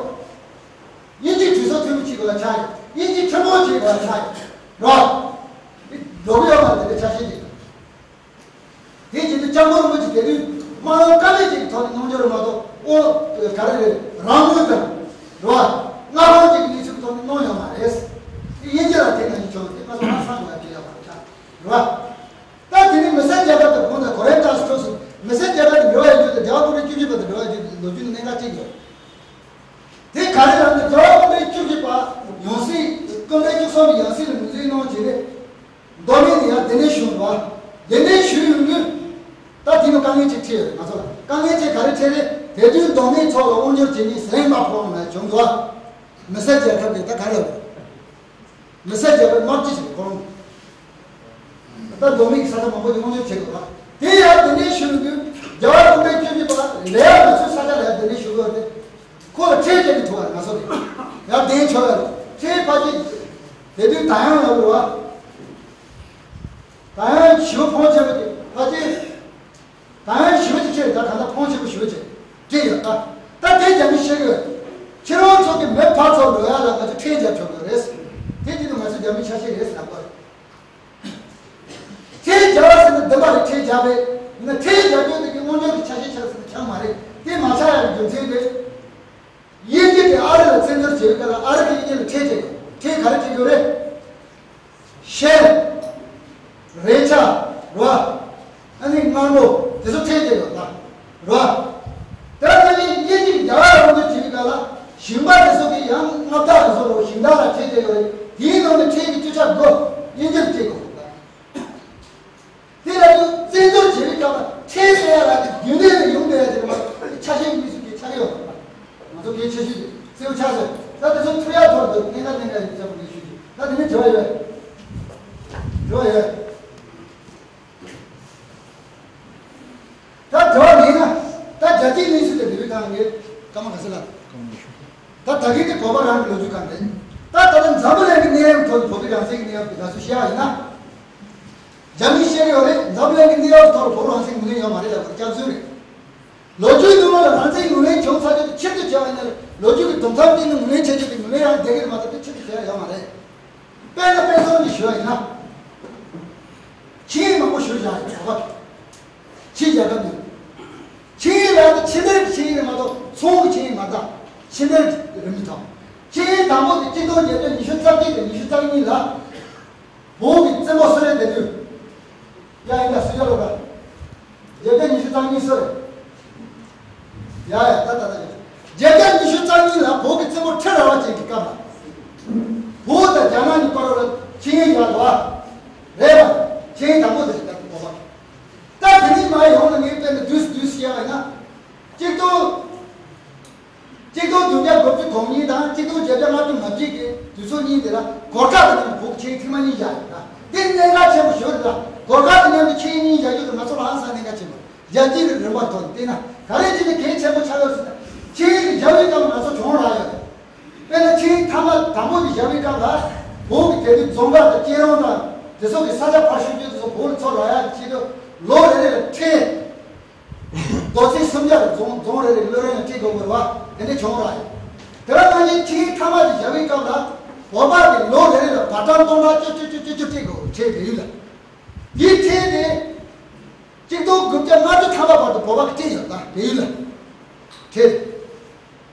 དབྱིན་ཇིའི་གྲོས་ཚོགས་འཐུས་མི་གཅིག་གི་ལ་ཆགས་ཡོད། དབྱིན་ཇིའི་ཁྲིམས་དཔོན་གཅིག་གི་ལ་ཆགས་ཡོད་རོ། འགྲོ་གི་ཡོད་མ་རེད། དེ་འདྲའི་ཆ་ཤས་ཅིག་དེ་བྱེད་དུས་སྐྱབས་མགོན་རིན་པོ་ཆེ་དེ་དུས་ དམངས་ཡོངས་དཀའ་ལས་ཅིག་གི་ཐོག་ནས་གནང་རྒྱུ་རེད་མ་གཏོགས། ཨོ་ག་རེ་རེད། རང་མོས་དང་རེད་བ། མངའ་ཁོངས་ཅིག་གི་གནས་ཚུལ་གྱི་ཐོག་ནས་གནང་ཡོད་མ་རེད། དབྱིན་ཇི་ལ་དེ་ནང་བཞིན་བྱུང་། དེ་ང་ཚོ་ཧང་སང་དགོས་ཡ་གི་ཡོད་མ་རེད་བ། ད་དེ་ནི་མི་སེར་རྒྱལ་ཁབ་དང་གོང་དང་གོ་རེ་ཏང་སི་ཐོག་སུ་མི་སེར་རྒྱལ་ཁབ་དང་འབྲེལ་བ་ཡོད་རྒྱུ་དང་རྒྱལ་བ་སྐུ་ཕྲེང་བཅུ་བཞི་པ་དང་འབྲེལ་བ་ཡོད་རྒྱུ་ལོ་རྒྱུས་ནི་གནད་འགག་གཅིག་ཡོད། དེ་ག་རེ་ལབ་ན་རྒྱལ་བ་སྐུ་ཕྲེང་བཅུ་བཞི་པ་ཡང་སྲིད། སྐུ་ཕྲེང་བཅུ་གསུམ་པའི་ཡང་སྲིད་ལ་ངོས་འཛིན་གནང་བྱས་ནས། མདོ་སྨད་ནས་ཡར་གདན་འདྲེན་ཞུས་པ། གདན་འདྲེན་ཞུས་ཡོང་དུས། ད་དེ་ནི་དཀའ་ངལ་ཅིག་འཕྲད་ཡོད་རེད་ང་ཚོ་ལ། དཀའ་ངལ་ཅིག་ག་རེ་འཕྲད་རེད། དེ་དུས་མདོ་སྨད་ཚོ་ལ་དབང་སྒྱུར་བྱེད་མཁན་ཟི་ལིང་དམག་དཔོན་ལ་བྱུང་འདུག་མི་སེར་རྒྱལ་ཁབ་ཀྱིས་ད་ག་རེ་ལབ་རེད། མི་སེར་རྒྱལ་ཁབ་དམག་སྤྱི་ཞིག་རེད་ཁོ་རང་། ད་མདོ་སྨད་ཀྱི་ས་ཆ་མང་པོ་ཞིག་དབང་སྒྱུར་བྱེད་དགོས་པ། དེ་ཡང་གདན་འདྲེན་ཞུ་རྒྱུ། རྒྱལ་བ་སྐུ་ཕྲེང་བཅུ་བཞི་པ་ལ་ཡང་ང་ཚོའི་ས་ཆ་ལ་ཡང་གདན་འདྲེན་ཞུ་དགོས་ཏེ། ཁོ་ལ་ཁྲལ་རྒྱག་གི་ཐུག་པ་རེད་ང་ཚོ་ལ། ཡང་གདན་ཆོག་ཡ་ལ་ཁྲལ་ཕལ་ཆེར། དེ་དུས་ད་ཡང་ལབ་རེད་བ། ད་ཡང་ཞི་བ་ཕོངས་ཆེན་པོ་དེ་ཕལ་ཆེར། ད་ཡང་ཞི་བ་ཅིག་ཁྲིད། ད་ག་ད་ཕོངས་ཆེན་པོ་ཞི་བ་ཅིག་ཁྲིད་ཡོད་ད། ད་དེ་རྒྱ་མི་ཤེས་གི་ཡོད། ཁྱེད་རང་ཚོ་གི་མི་ཕར་ཚུར་འགྲོ་ཡ་ལ་ང་ཚོ་ཁྲལ་རྒྱག་ཆོག་གི་རེད། དེ་དེ་ནི་ང་ཚོ་རྒྱ་མི་ཆ་ཤས་རེད་ལབ་པ་རེད། ཁྲལ་རྒྱག་ཟེར་ན་བདེན་པ་རེད། ཁྲལ་རྒྱག་པས་ཡིན་ན་ཁྲལ་རྒྱག་རྒྱུ་དེ་གི་དངོས་འབྱོར་གྱི་ཆ་ཤས་ཆགས་ཟེར་ན་ཆགས་མ་རེད། དེ་མ་ཆགས་ཡ་གི་རྒྱུ་མཚན་དེ། དབྱིན་ཇི་དེ་ཨ་རི་ལ་བཙན་འཛུལ་བྱེད་པའི་སྐབས་ལ་ཨ་རི་གི་དབྱིན་ཇི་ལ་ཁྲལ་བྱེད་དགོས། ཁྲལ་ག་རེ་བྱེད་དགོས་རེད། ཤེལ། རས་ཆ། ར། ཨ་ནི་མངར་མོ་དེ་ཚོ་ཁྲལ་བྱེད་དགོས་ད། ར། དེ་ལྟ་ནི་དབྱིན་ཇི་རྒྱ་གར་རང་འདོད་བྱེད་པའི་སྐབས་ལ་ཞིང་པ་དེ་ཚོ་གི་ཡང་མངའ་བདག་དེ་ཚོ་ལ་ཞིང་བདག་ལ་ཁྲལ་བྱེད་དགོས་རེད། དེའི་ནང་ནས་ཁྲལ་གྱི་བཅུ་ཆ་དགུ་དབྱིན་ཇིར་སྤྲད་དགོས་ད། དེ་ལ་ཡང་བཙན་འཛུལ་བྱེད་པའི་སྐབས་ལ་ཁྲལ་ཟེར་ཡ་ལ་དེ་རྒྱུན་ལྡན་ལ་ཡོང་བསྡད་ཡ་དེ་རེད་མ་གཏོགས་ཆ་ཤས་མི་སུ་གི་ཆ་ཤས་ཡོད་མ་རེད། ང་ཚོ་གལ་ཆེ་ཤོས་དེ་གསལ་པོ་ཆགས་སོང་། ད་དེ་ཚོ་ཐུག་ཡ་ཐོར་འདུག་གནད་འགག་གནད་འགག་ཡིན་ཚ་པོ་ངས་ཞུ་རྒྱུ། ད་དེ་ནས་དྲི་བ་ཡོད། དྲི་བ་ཡོད། ད་དྲི་བ་མེད་ན། ད་རྒྱལ་སྤྱིའི་གནས་ཚུལ་དེ་འདི་བའི་ཐང་གི་སྐར་མ་ག་ས་ལ། ད་ད་གིན་དེ་བོད་པ་རང་གི་ལོ་རྒྱུས་གང་རེད། ད་ད་ལྟ་འཛམ་བུ་གླིང་གི་གནས་བབ་ཐོག་ནས་བོད་པའི་རང་བཙན་གྱི་གནས་བབ་དེ་ག་ཚོད་བཤད་ཡ་ཡིན་ན། རྒྱ་མིས་བཤད་ཀྱི་ཡོད་རེད། འཛམ་བུ་གླིང་གི་གནས་བབ་ཐོག་ལ་བོད་རང་བཙན་ངོས་ལེན་ཡོད་མ་རེད་ལབ་པ་སྐྱག་རྫུན་རེད། ལོ་རྒྱུས་ནང་ལ་རང་བཙན་ངོས་ལེན་བྱུང་ཚར་རྒྱུ་དེ་ཆེད་དུ་བྱས་པ་ཡིན་ན། ལོ་རྒྱུས་ཀྱི་དུམ་མཚམས་སྟེང་ནས་ངོས་ལེན་བྱེད་རྒྱུ་དེ་ངོས་ལེན་ཡང་བསྡད་ཀྱི་རེད་མ་གཏོགས་དེ་ཆེད་དུ་བྱས་ཡ་ཡོད་མ་རེད། དཔེར་ན་དཔེ་མཚོན་གྱིས་ཞུ་བ་ཡིན་ན། ཆིངས་ཡིག་མང་པོ་ཞུ་བཞག་ཡོད་རེད་བ། ཕྱིའི་རྒྱལ་ཁབ་ནས། ཆིངས་ཡིག་ལ་ཕྱི་འབྲེལ་གྱི་ཆིངས་ཡིག་རེད་མ་གཏོགས་ཚོང་གི་ཆིངས་ཡིག་མ་རེད། ཕྱི་འབྲེལ་རིན་མེད་ཐོག་ཆིངས་ཡིག་དང་པོ་དེ་གཅིག་སྟོང་བརྒྱད་བརྒྱ་ཉི་ཤུ་རྩ་གཅིག་དང་ཉི་ཤུ་རྩ་གཉིས་ལ། བོད་ཀྱི་བཙན་པོ་སུ་རེད་དེ་དུས། ཡ་ཡིན་ད་སུ་ཡ་ལོ་ད། བརྒྱད་བརྒྱ་ཉི་ཤུ་རྩ་གཉིས་སུ་རེད། ཡ་ཡ་ད་ད་ད་ཡ། བརྒྱད་བརྒྱ་ཉི་ཤུ་རྩ་གཉིས་ལ་བོད་ཀྱི་བཙན་པོ་ཁྲི་རལ་པ་ཅན་གྱི་སྐབས་ལ། བོད་དང་རྒྱ་ནག་གཉིས་བར་ལ་ཆིངས་ཡིག་བཞག་འདུག་བ། རེད་པ། ཆིངས་ཡིག་དང་པོ་དེ་རེད་ད་བོད་པ། ད་དེ་ནས་མར་ཡོང་ན་ངས་དཔེར་ན་བསྡུས་སུ་བསྡུས་སུ་བཤད་པ་ཡིན་ན། གཅིག་ཏུ། གཅིག་སྟོང་བདུན་བརྒྱ་དགུ་བཅུ་གོ་གཉིས་དང་གཅིག་སྟོང་བརྒྱད་བརྒྱ་ལྔ་བཅུ་ང་གཅིག་གི་དུས་ཚོད་གཉིས་དེ་ལ་གོར་ཁ་དང་མཉམ་དུ་བོད་ཀྱི་ཆིངས་ཐེངས་མ་གཉིས་བཞག་ཡོད་ད། དེ་གནད་འགག་ཆེན་པོ་ཞིག་རེད་ད། གོར་ཁ་དང་མཉམ་དུ་ཆིངས་གཉིས་བཞག་རྒྱུ་དེ་ང་ཚོ་ལ་ཧང་སང་གནད་འགག་ཆེན་པོ། རྒྱལ་སྤྱིའི་རིམ་པ་ཐོག་ནས་བལྟས་ན་ག་རེ་བྱས་ནས་གལ་ཆེན་པོ་ཆགས་ཡོད་ཟེར་ན། ཆིངས་ཡིག་བཞག་པའི་སྐབས་ལ་ང་ཚོ་གྱོང་རག་ཡོད་རེད། དཔེར་ན་ཆིངས་ཡིག་མཐའ་མ་དང་པོ་དེ་བཞག་པའི་སྐབས་ལ་བོད་ཀྱི་དེ་དུས་རྫོང་དཀར་དང་སྐྱེ་རོང་དང་དེ་ཚོ་གི་ས་ཆ་ཕར་བཤུ་རྒྱུ་དེ་ཚོ་བོད་ལ་ཚུར་རག་ཡག་གི་ཆེད་དུ་ལོ་རེ་རེ་ལ་ཁྲལ། རྡོ་ཚིགས་སུམ་བརྒྱ་རེ་རྫོང་རྫོང་རེ་རེ་ལོ་རེ་ལ་སྤྲད་དགོས་པ་རེད་བ། དེ་འདྲ་བྱུང་ར་ཡོད། དེ་ལ་ང་ཚོས་ཆིངས་ཡིག་མཐའ་མ་དེ་བཞག་པའི་སྐབས་ལ་བོད་པ་གི་ལོ་རེ་རེ་ལ་བར་སྟོང་སྟོང་ཕྲག་བཅུ་བཅུ་བཅུ་བཅུ་བཅུ་སྤྲད་དགོས་ཁྲལ་བལ་ཡུལ་ལ། དེའི་ཁྲལ་དེ་གཅིག་སྟོང་དགུ་བརྒྱ་ལྔ་བཅུ་ཐམ་པ་བར་དུ་བོད་པ་གིས་སྤྲད་ཡོད་ད་བལ་ཡུལ་ལ། ཁྲལ།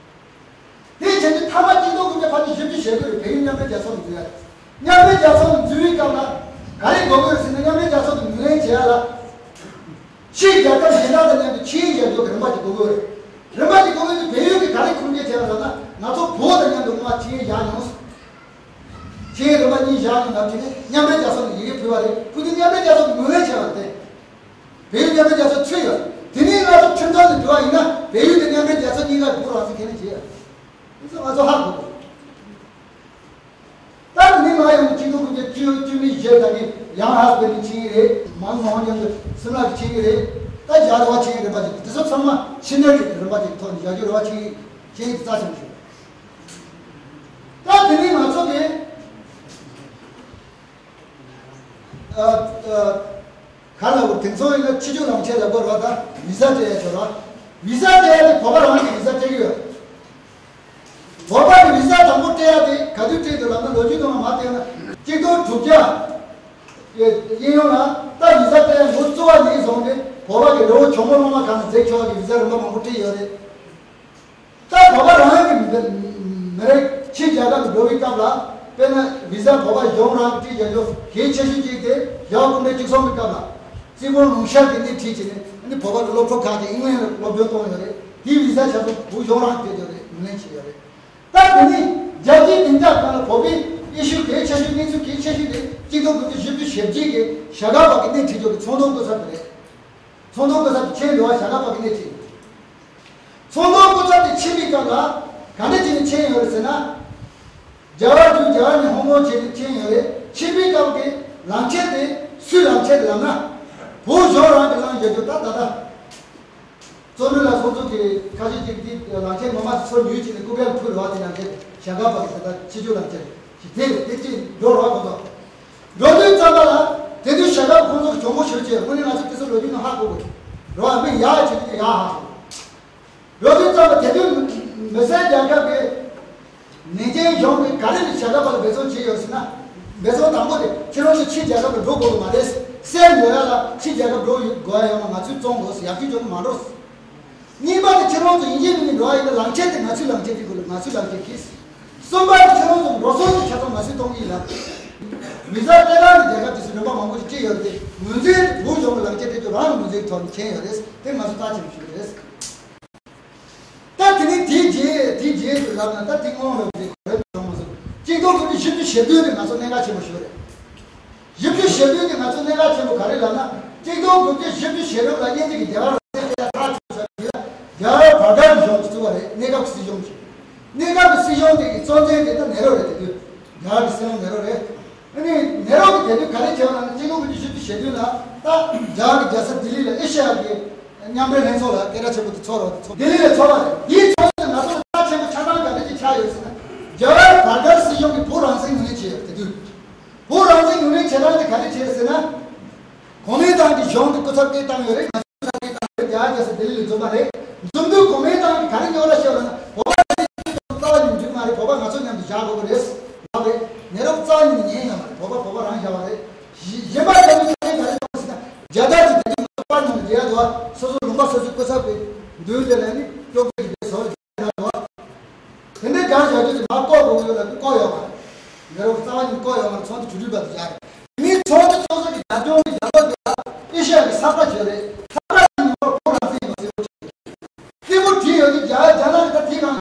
དེ་བྱས་ཏེ་མཐའ་མ་གཅིག་སྟོང་དགུ་བརྒྱ་ཕལ་ཆེར་བཞི་བཅུ་ཞེ་དགུ་རེད། བལ་ཡུལ་མཉམ་འབྲེལ་རྒྱལ་ཚོགས་ནང་འཛུལ་ཡ་རེད། མཉམ་འབྲེལ་རྒྱལ་ཚོགས་ནང་འཛུལ་བའི་སྐབས་ལ་ག་རེ་དགོས་ཀྱི་རེད་ཟེར་ན། མཉམ་འབྲེལ་རྒྱལ་ཚོགས་ཀྱི་ངོས་ལེན་བྱེད་ཡ་ལ་ཕྱིའི་རྒྱལ་ཁབ་གཞན་དག་དང་མཉམ་དུ་ཆིངས་ཡིག་བཞག་རྒྱུ་གི་རིམ་པ་ཅིག་དགོས་ཀྱི་རེད། རིམ་པ་ཅིག་དགོས་ཀྱི་རེད། བལ་ཡུལ་གྱིས་ག་རེ་ཁུངས་སྐྱེལ་བྱས་པ་ལབ་ན། ང་ཚོ་བོད་དང་མཉམ་དུ་སྔོན་མ་ཆིངས་ཡིག་བཞག་མྱོང་། ཆིངས་ཡིག་རིམ་པ་གཉིས་བཞག་མྱོང་། ལབ་བྱས་ནས་མཉམ་འབྲེལ་རྒྱལ་ཚོགས་ནས་ཡི་གེ་ཕུལ་བ་རེད། ཕུལ་དུས་མཉམ་འབྲེལ་རྒྱལ་ཚོགས་ཀྱིས་ངོས་ལེན་བྱས་པ་རེད། བལ་ཡུལ་མཉམ་འབྲེལ་རྒྱལ་ཚོགས་ཚུད་ཡོད། དེ་ནས་ང་ཚོ་ཁྲིམས་ཐོག་ནས་འགྲོ་བ་ཡིན་ན་བལ་ཡུལ་དང་མཉམ་འབྲེལ་རྒྱལ་ཚོགས་གཉིས་ཀ་བོད་རང་བཙན་ཁས་ལེན་བྱེད་ཡ། འདི་ཚོ་ང་ཚོ་ཧ་གོ་དགོས། ད་དེ་ནས་མར་ཡོང་ནས་གཅིག་སྟོང་དགུ་བརྒྱ་བཅུ་བཅུ་མེད་བཞི་ལྟ་གི་ཡང་ཧ་སི་བན་ནི་ཆིངས་ཡིག་རེད། མང་མང་མཉམ་དུ་སིམ་ལ་གི་ཆིངས་ཡིག་རེད། ད་རྒྱ་རི་བ་ཆིངས་ཡིག་རིམ་པ་ཅིག་འདི་ཚོ་ཚང་མ་ཕྱི་འབྲེལ་གྱི་རིམ་པ་ཅིག་ཐོག་ནས་རྒྱ་རི་བ་ཆིངས་ཡིག་ཆིངས་ཡིག་རྩ་ཆེན་པོ་ཞིག་ད་དེ་ནས་ང་ཚོ་གི་ཨ་ཨ་ག་ལ་བོ་དེང་སང་ཡིན་ན་ཕྱི་རྒྱུ་ནང་ཆས་ལ་བོར་བ་དང་བི་ཟ་སྤྲད་ཡ་ཆོག་ར། བི་ཟ་སྤྲད་ཡ་དེ་བོད་པ་རང་གི་བི་ཟ་སྤྲད་ཀྱི་ཡོད། བོད་པ་གི་བི་ཟ་དང་པོ་སྤྲད་ཡ་དེ་ག་དུས་སྤྲད་འདུག་ལབ་ན། ལོ་རྒྱུས་ནང་ལ་མར་བལྟས་ན་གཅིག་སྟོང་དྲུག་བརྒྱ་ཡིན་ཡོང་ལ། ད་བི་ཟ་སྤྲད་ཡ་ལོ་བཅུ་བ་ནས་བཟུང་སྟེ་ བོད་པ་གི་རི་བོ་གྱང་མོ་གླང་མ་གང་ལ་འཛེགས་ཆོག་གི་བི་ཟ་རིམ་པ་མང་པོ་བྲིས་ཡོད་རེད། ད་བོད་པ་རང་གི་མི་རིགས་ཕྱི་རྒྱལ་ཁབ་ཏུ་འགྲོ་བའི་སྐབས་ལ། དཔེར་ན་བི་ཟ་བོད་པ་གཞུང་རང་གིས་བྲིས་རྒྱག་རྒྱུ་གལ་ཆེ་ཤོས་གཅིག་དེ་རྒྱལ་བ་སྐུ་ཕྲེང་བཅུ་གསུམ་གྱི་སྐབས་ལ་རྩིས་འབུམ་ལུང་ཤར་གྱི་སྣེ་ཁྲིད་བྱས་ནས། ཨ་ནི་བོད་པ་གི་སློབ་ཕྲུག་ཁག་ཅིག་ཨིང་ལན་ལ་སློབ་སྦྱོང་གཏོང་ཡོད་རེད། དེའི་བི་ཟ་ཆ་ཚང་བོད་གཞུང་རང་གིས་སྤྲད་ཡོད་རེད། ངོས་ལེན་བྱས་ཡོད་རེད། ད་དེ་ནི་རྒྱལ་སྤྱིའི་སྡིངས་ཆ་སྒང་ལ་བོད་པའི་ཨི་ཤུ་གལ་ཆེ་ཤོས། གནས་ཚུལ་གལ་ཆེ་ཤོས་དེ་གཅིག་སྟོང་དགུ་བརྒྱ་བཞི་བཅུ་ཞེ་བརྒྱད་ཀྱི་ཞྭ་སྒབ་པ་གི་སྣེ་ཁྲིད་རྒྱུ་གི་ཚོང་དོན་སྐུ་ཚབ་དེ་རེད། ཚོང་དོན་སྐུ་ཚབ་དེ་ཕྱིན་འགྲོ་བ། ཞྭ་སྒབ་པ་གི་སྣེ་ཁྲིད། ཚོང་དོན་སྐུ་ཚབ་དེ་ཕྱིན་པའི་སྐབས་ལ་ག་འདྲ་བྱས་ནས་ཕྱིན་ཡོད་རེད་ཟེར་ན། རྒྱ་གར་དུ་རྒྱ་གར་ནས་ཧོང་ཀོང་བྱས་ནས་ཕྱིན་ཡོད་རེད། ཕྱིན་པའི་སྐབས་ཀྱི་ལག་ཁྱེར་དེ་སུའི་ལག་ཁྱེར་ལབ་ན། བོད་གཞུང་རང་གིས་བླངས་བཞག་རྒྱུ། ད་ད་ལྟ། བརྩོན་འགྲུས་ལགས་ཁོང་ཚོ་གི་ཁ་ཤས་ཅིག་འདི་ལག་ཁྱེར་ངོ་མ་ཚུར་ཉོས་བྱས་ནས་སྐུ་སྒེར་ལ་ཕུལ་རོགས། དེ་ནང་བཞིན་ཞྭ་སྒབ་པ་གི་ད་ལྟ་ཕྱི་སྐྱོད་ལག་ཁྱེར་ཞིག་དེ་རེད། དེ་ཅིག་འགྲོ་རོགས་ཁོང་ཚོ། འགྲོ་དུས་ཙམ་པ་ལ་དེ་དུས་ཞྭ་སྒབ་ཁོང་ཚོ་གྱོང་པོ་ཞེ་པོ་བྱས། དངོས་གནས་ང་ཚོ་དེ་ཚོ་ལོ་རྒྱུས་ནང་ཧ་གོ་དགོས་རོགས། མི་ཡག་བྱས་ཏེ་ཡག་ཧ་གོ། འགྲོ་དུས་ཙམ་པ་དེ་དུས་མི་སེར་རྒྱལ་ཁབ་ཀྱི་ནན་ཅིང་གཞུང་གིས་ག་རེ་ནས་ཞྭ་སྒབ་པ་ལ་འབད་བརྩོན་བྱས་ཡོད་ཟེར་ན། འབད་བརྩོན་དང་པོ་དེ་ཁྱེད་རང་ཚོ་ཕྱི་རྒྱལ་ཁབ་ལ་འགྲོ་དགོས་ཀྱི་མ་རེད། སེམས་ཡོད་ཡ་ལ་ཕྱི་རྒྱལ་ཁབ་འགྲོ་དགོས་ཡ་ཡོད་མ། ང་ཚོས་བཙོང་དགོས་ཟེར། ཡག་ཤོས་ཅོག་ཏུ་མ་འགྲོ། གཉིས་པ་དེ་ཁྱེད་རང་ཚོ་ཡིན་གཅིག་མིན་གཉིས་འགྲོ་ཡ་ཡིན་ན་ལག་ཁྱེར་དེ་ང་ཚོའི་ལག་ཁྱེར་དེ་དགོས་ལ་ང་ཚོའི་ལག་ཁྱེར་གྱིས། གསུམ་པ་དེ་ཁྱེད་རང་ཚོ་འགྲོ་སོང་དེ་ཆ་ཚང་ང་ཚོས་གཏོང་གི་ཡིན་ལ། བི་ཟ་སྤྲད་སྟངས་དེ་རྒྱལ་ཁབ་དེ་ཚོས་རིམ་པ་མང་པོ་ཞིག་བྱས་ཡོད་རེད་དེ། ངོས་འཛིན་བོད་གཞུང་གི་ལག་ཁྱེར་སྤྲད་རྒྱུ་རང་གི་ངོས་འཛིན་གྱི་ཐོག་ནས་མཁྱེན་ཡོད་རེད། དེ་ང་ཚོ་རྩ་ཆེན་པོ་ཞིག་རེད། ད་དེ་ནས་དེའི་རྗེས་དེའི་རྗེས་སུ་ལབ་ན། ད་དེ་སྔོན་ལ་དེ་ག་རེ་བྱུང་མ་སོང་། གཅིག་སྟོང་དགུ་བརྒྱ་བཞི་བཅུ་ཞེ་བདུན་དེ་ང་ཚོ་གནད་འགག་ཆེན་པོ་ཞིག་རེད། བཞི་བཅུ་ཞེ་བདུན་དེ་ང་ཚོ་གནད་འགག་ཆེན་པོ་ག་རེ་ལབ་ན། གཅིག་སྟོང་དགུ་བརྒྱ་བཞི་བཅུ་ཞེ་དྲུག་ལ་དབྱིན་ཇི་གི་རྒྱལ་བ་རིན་པོ་ཆེ་ཐག་ཆོད་ས་དེ་ལ་རྒྱལ་བ་བྷ་དར་གྱི་གཞུང་བཙུགས་པ་རེད། གནས་སྐབས་ཀྱི་སྲིད་གཞུང་ཞིག་གནས་སྐབས་ཀྱི་སྲིད་གཞུང་དེ་གི་གཙོ་འཛིན་དེ་ད་ནེ་རོ་རེད། དེ་དུས་རྒྱལ་བ་གི་སྲིད་བློན་ནེ་རོ་རེད། ཨ་ནི་ནེ་རོ་གི་དེ་དུས་ག་རེ་བྱས་པ་ལབ་ན། གཅིག་སྟོང་དགུ་བརྒྱ་བཞི་བཅུ་ཞེ་བདུན་ལ་ད་རྒྱ་གར་གྱི་རྒྱལ་ས་ལྡི་ལི་ལ་ཨེ་ཤ་ཡ་གི་མཉམ་འབྲེལ་ལྷན་ཚོགས་ལ་སྐད་གྲགས་ཆེན་པོ་དེ་ཚོགས་རོགས་དེ་ཚོགས། ལྡི་ལི་ལ་ཚོགས་པ་རེད། དེའི་ཚོགས་དུས་ང་ཚོ་ལ་རྩ་ཆེན་པོ་ཆགས་སྟངས་ག་འདྲ་ཅིག་ཆགས་ཡོད་ཟེར་ན། རྒྱལ་བ་བྷ་དར་སྲིད་གཞུང་གིས་བོད་རང་བཙན་ངོས་ལེན་བྱས་ཡོད། དེ་དུས་བོད་རང་བཙན་ངོས་ལེན་བྱེད་སྟངས་དེ་ག་རེ་བྱས་ཟེར་ན། གོ་མིན་ཏང་གི་གཞུང་གི་སྐུ་ཚབ་སྐད་བཏང་ཡོད་རེད། ང་ཚོ་སྐུ་ཚབ་སྐད་བཏང་ཡོད་རེད། རྒྱ་གར་རྒྱལ་ས་ལྡི་ལི་ལ་འཛོམས་པ་རེད། འཛོམས་དུས་གོ་མིན་ཏང་གིས་ག་རེ་ཉོ་ལ་བཤད་པ་ན། བོད་པ་རྩ་བ་ཉིད་འགྲིག་མ་རེད། བོད་པ་ང་ཚོ་མཉམ་དུ་བཞག་དགོས་པ་རེད་ལབ་རེད། ནེ་རོ་རྩ་བ་ཉིད་ཉན་ཡོད་མ་རེད། བོད་པ་བོད་པ་རང་བཞག་པ་རེད། གཞན་པ་རྒྱ་མི་ཚོ་ག་རེ་ག་རེ་གཏོང་ཟེར་ན། རྒྱལ་དར་གྱི་དེ་དུས་པར་ནང་ལ་རྒྱལ་དུ་བ་སོ་སོ་ལུང་པ་སོ་སོའི་སྐུ་ཚབ་ཀྱི་མདུན་དེ་ལ་ནི་སྐྱོབ་དགོས་ཀྱི་རེད་ཟེར་བ་རེད། དེ་འདྲའི་སྒང་བཞག་རྒྱུ་དེ་མ་བཀོག་དགོས་ཀྱི་ཡོད་ལ་བཀོག་ཡོད་མ་རེད། ནེ་རོ་རྩ་བ་ཉིད་བཀོག་ཡོད་མ་རེད། ཚོགས་འདུ་བཅུ་དྲུག་པ་དེ་བཞག་རེད། དེ་ནས་ཚོགས་འདུ་ཚོགས་ས་ཀྱི་རྒྱབ་ལྗོངས་ཀྱི་རྒྱབ་ལོགས་དེ་ལ་ཨེ་ཤ་ཡ་གི་ས་ཁྲ་བྱས་རེད། ས་ཁྲ་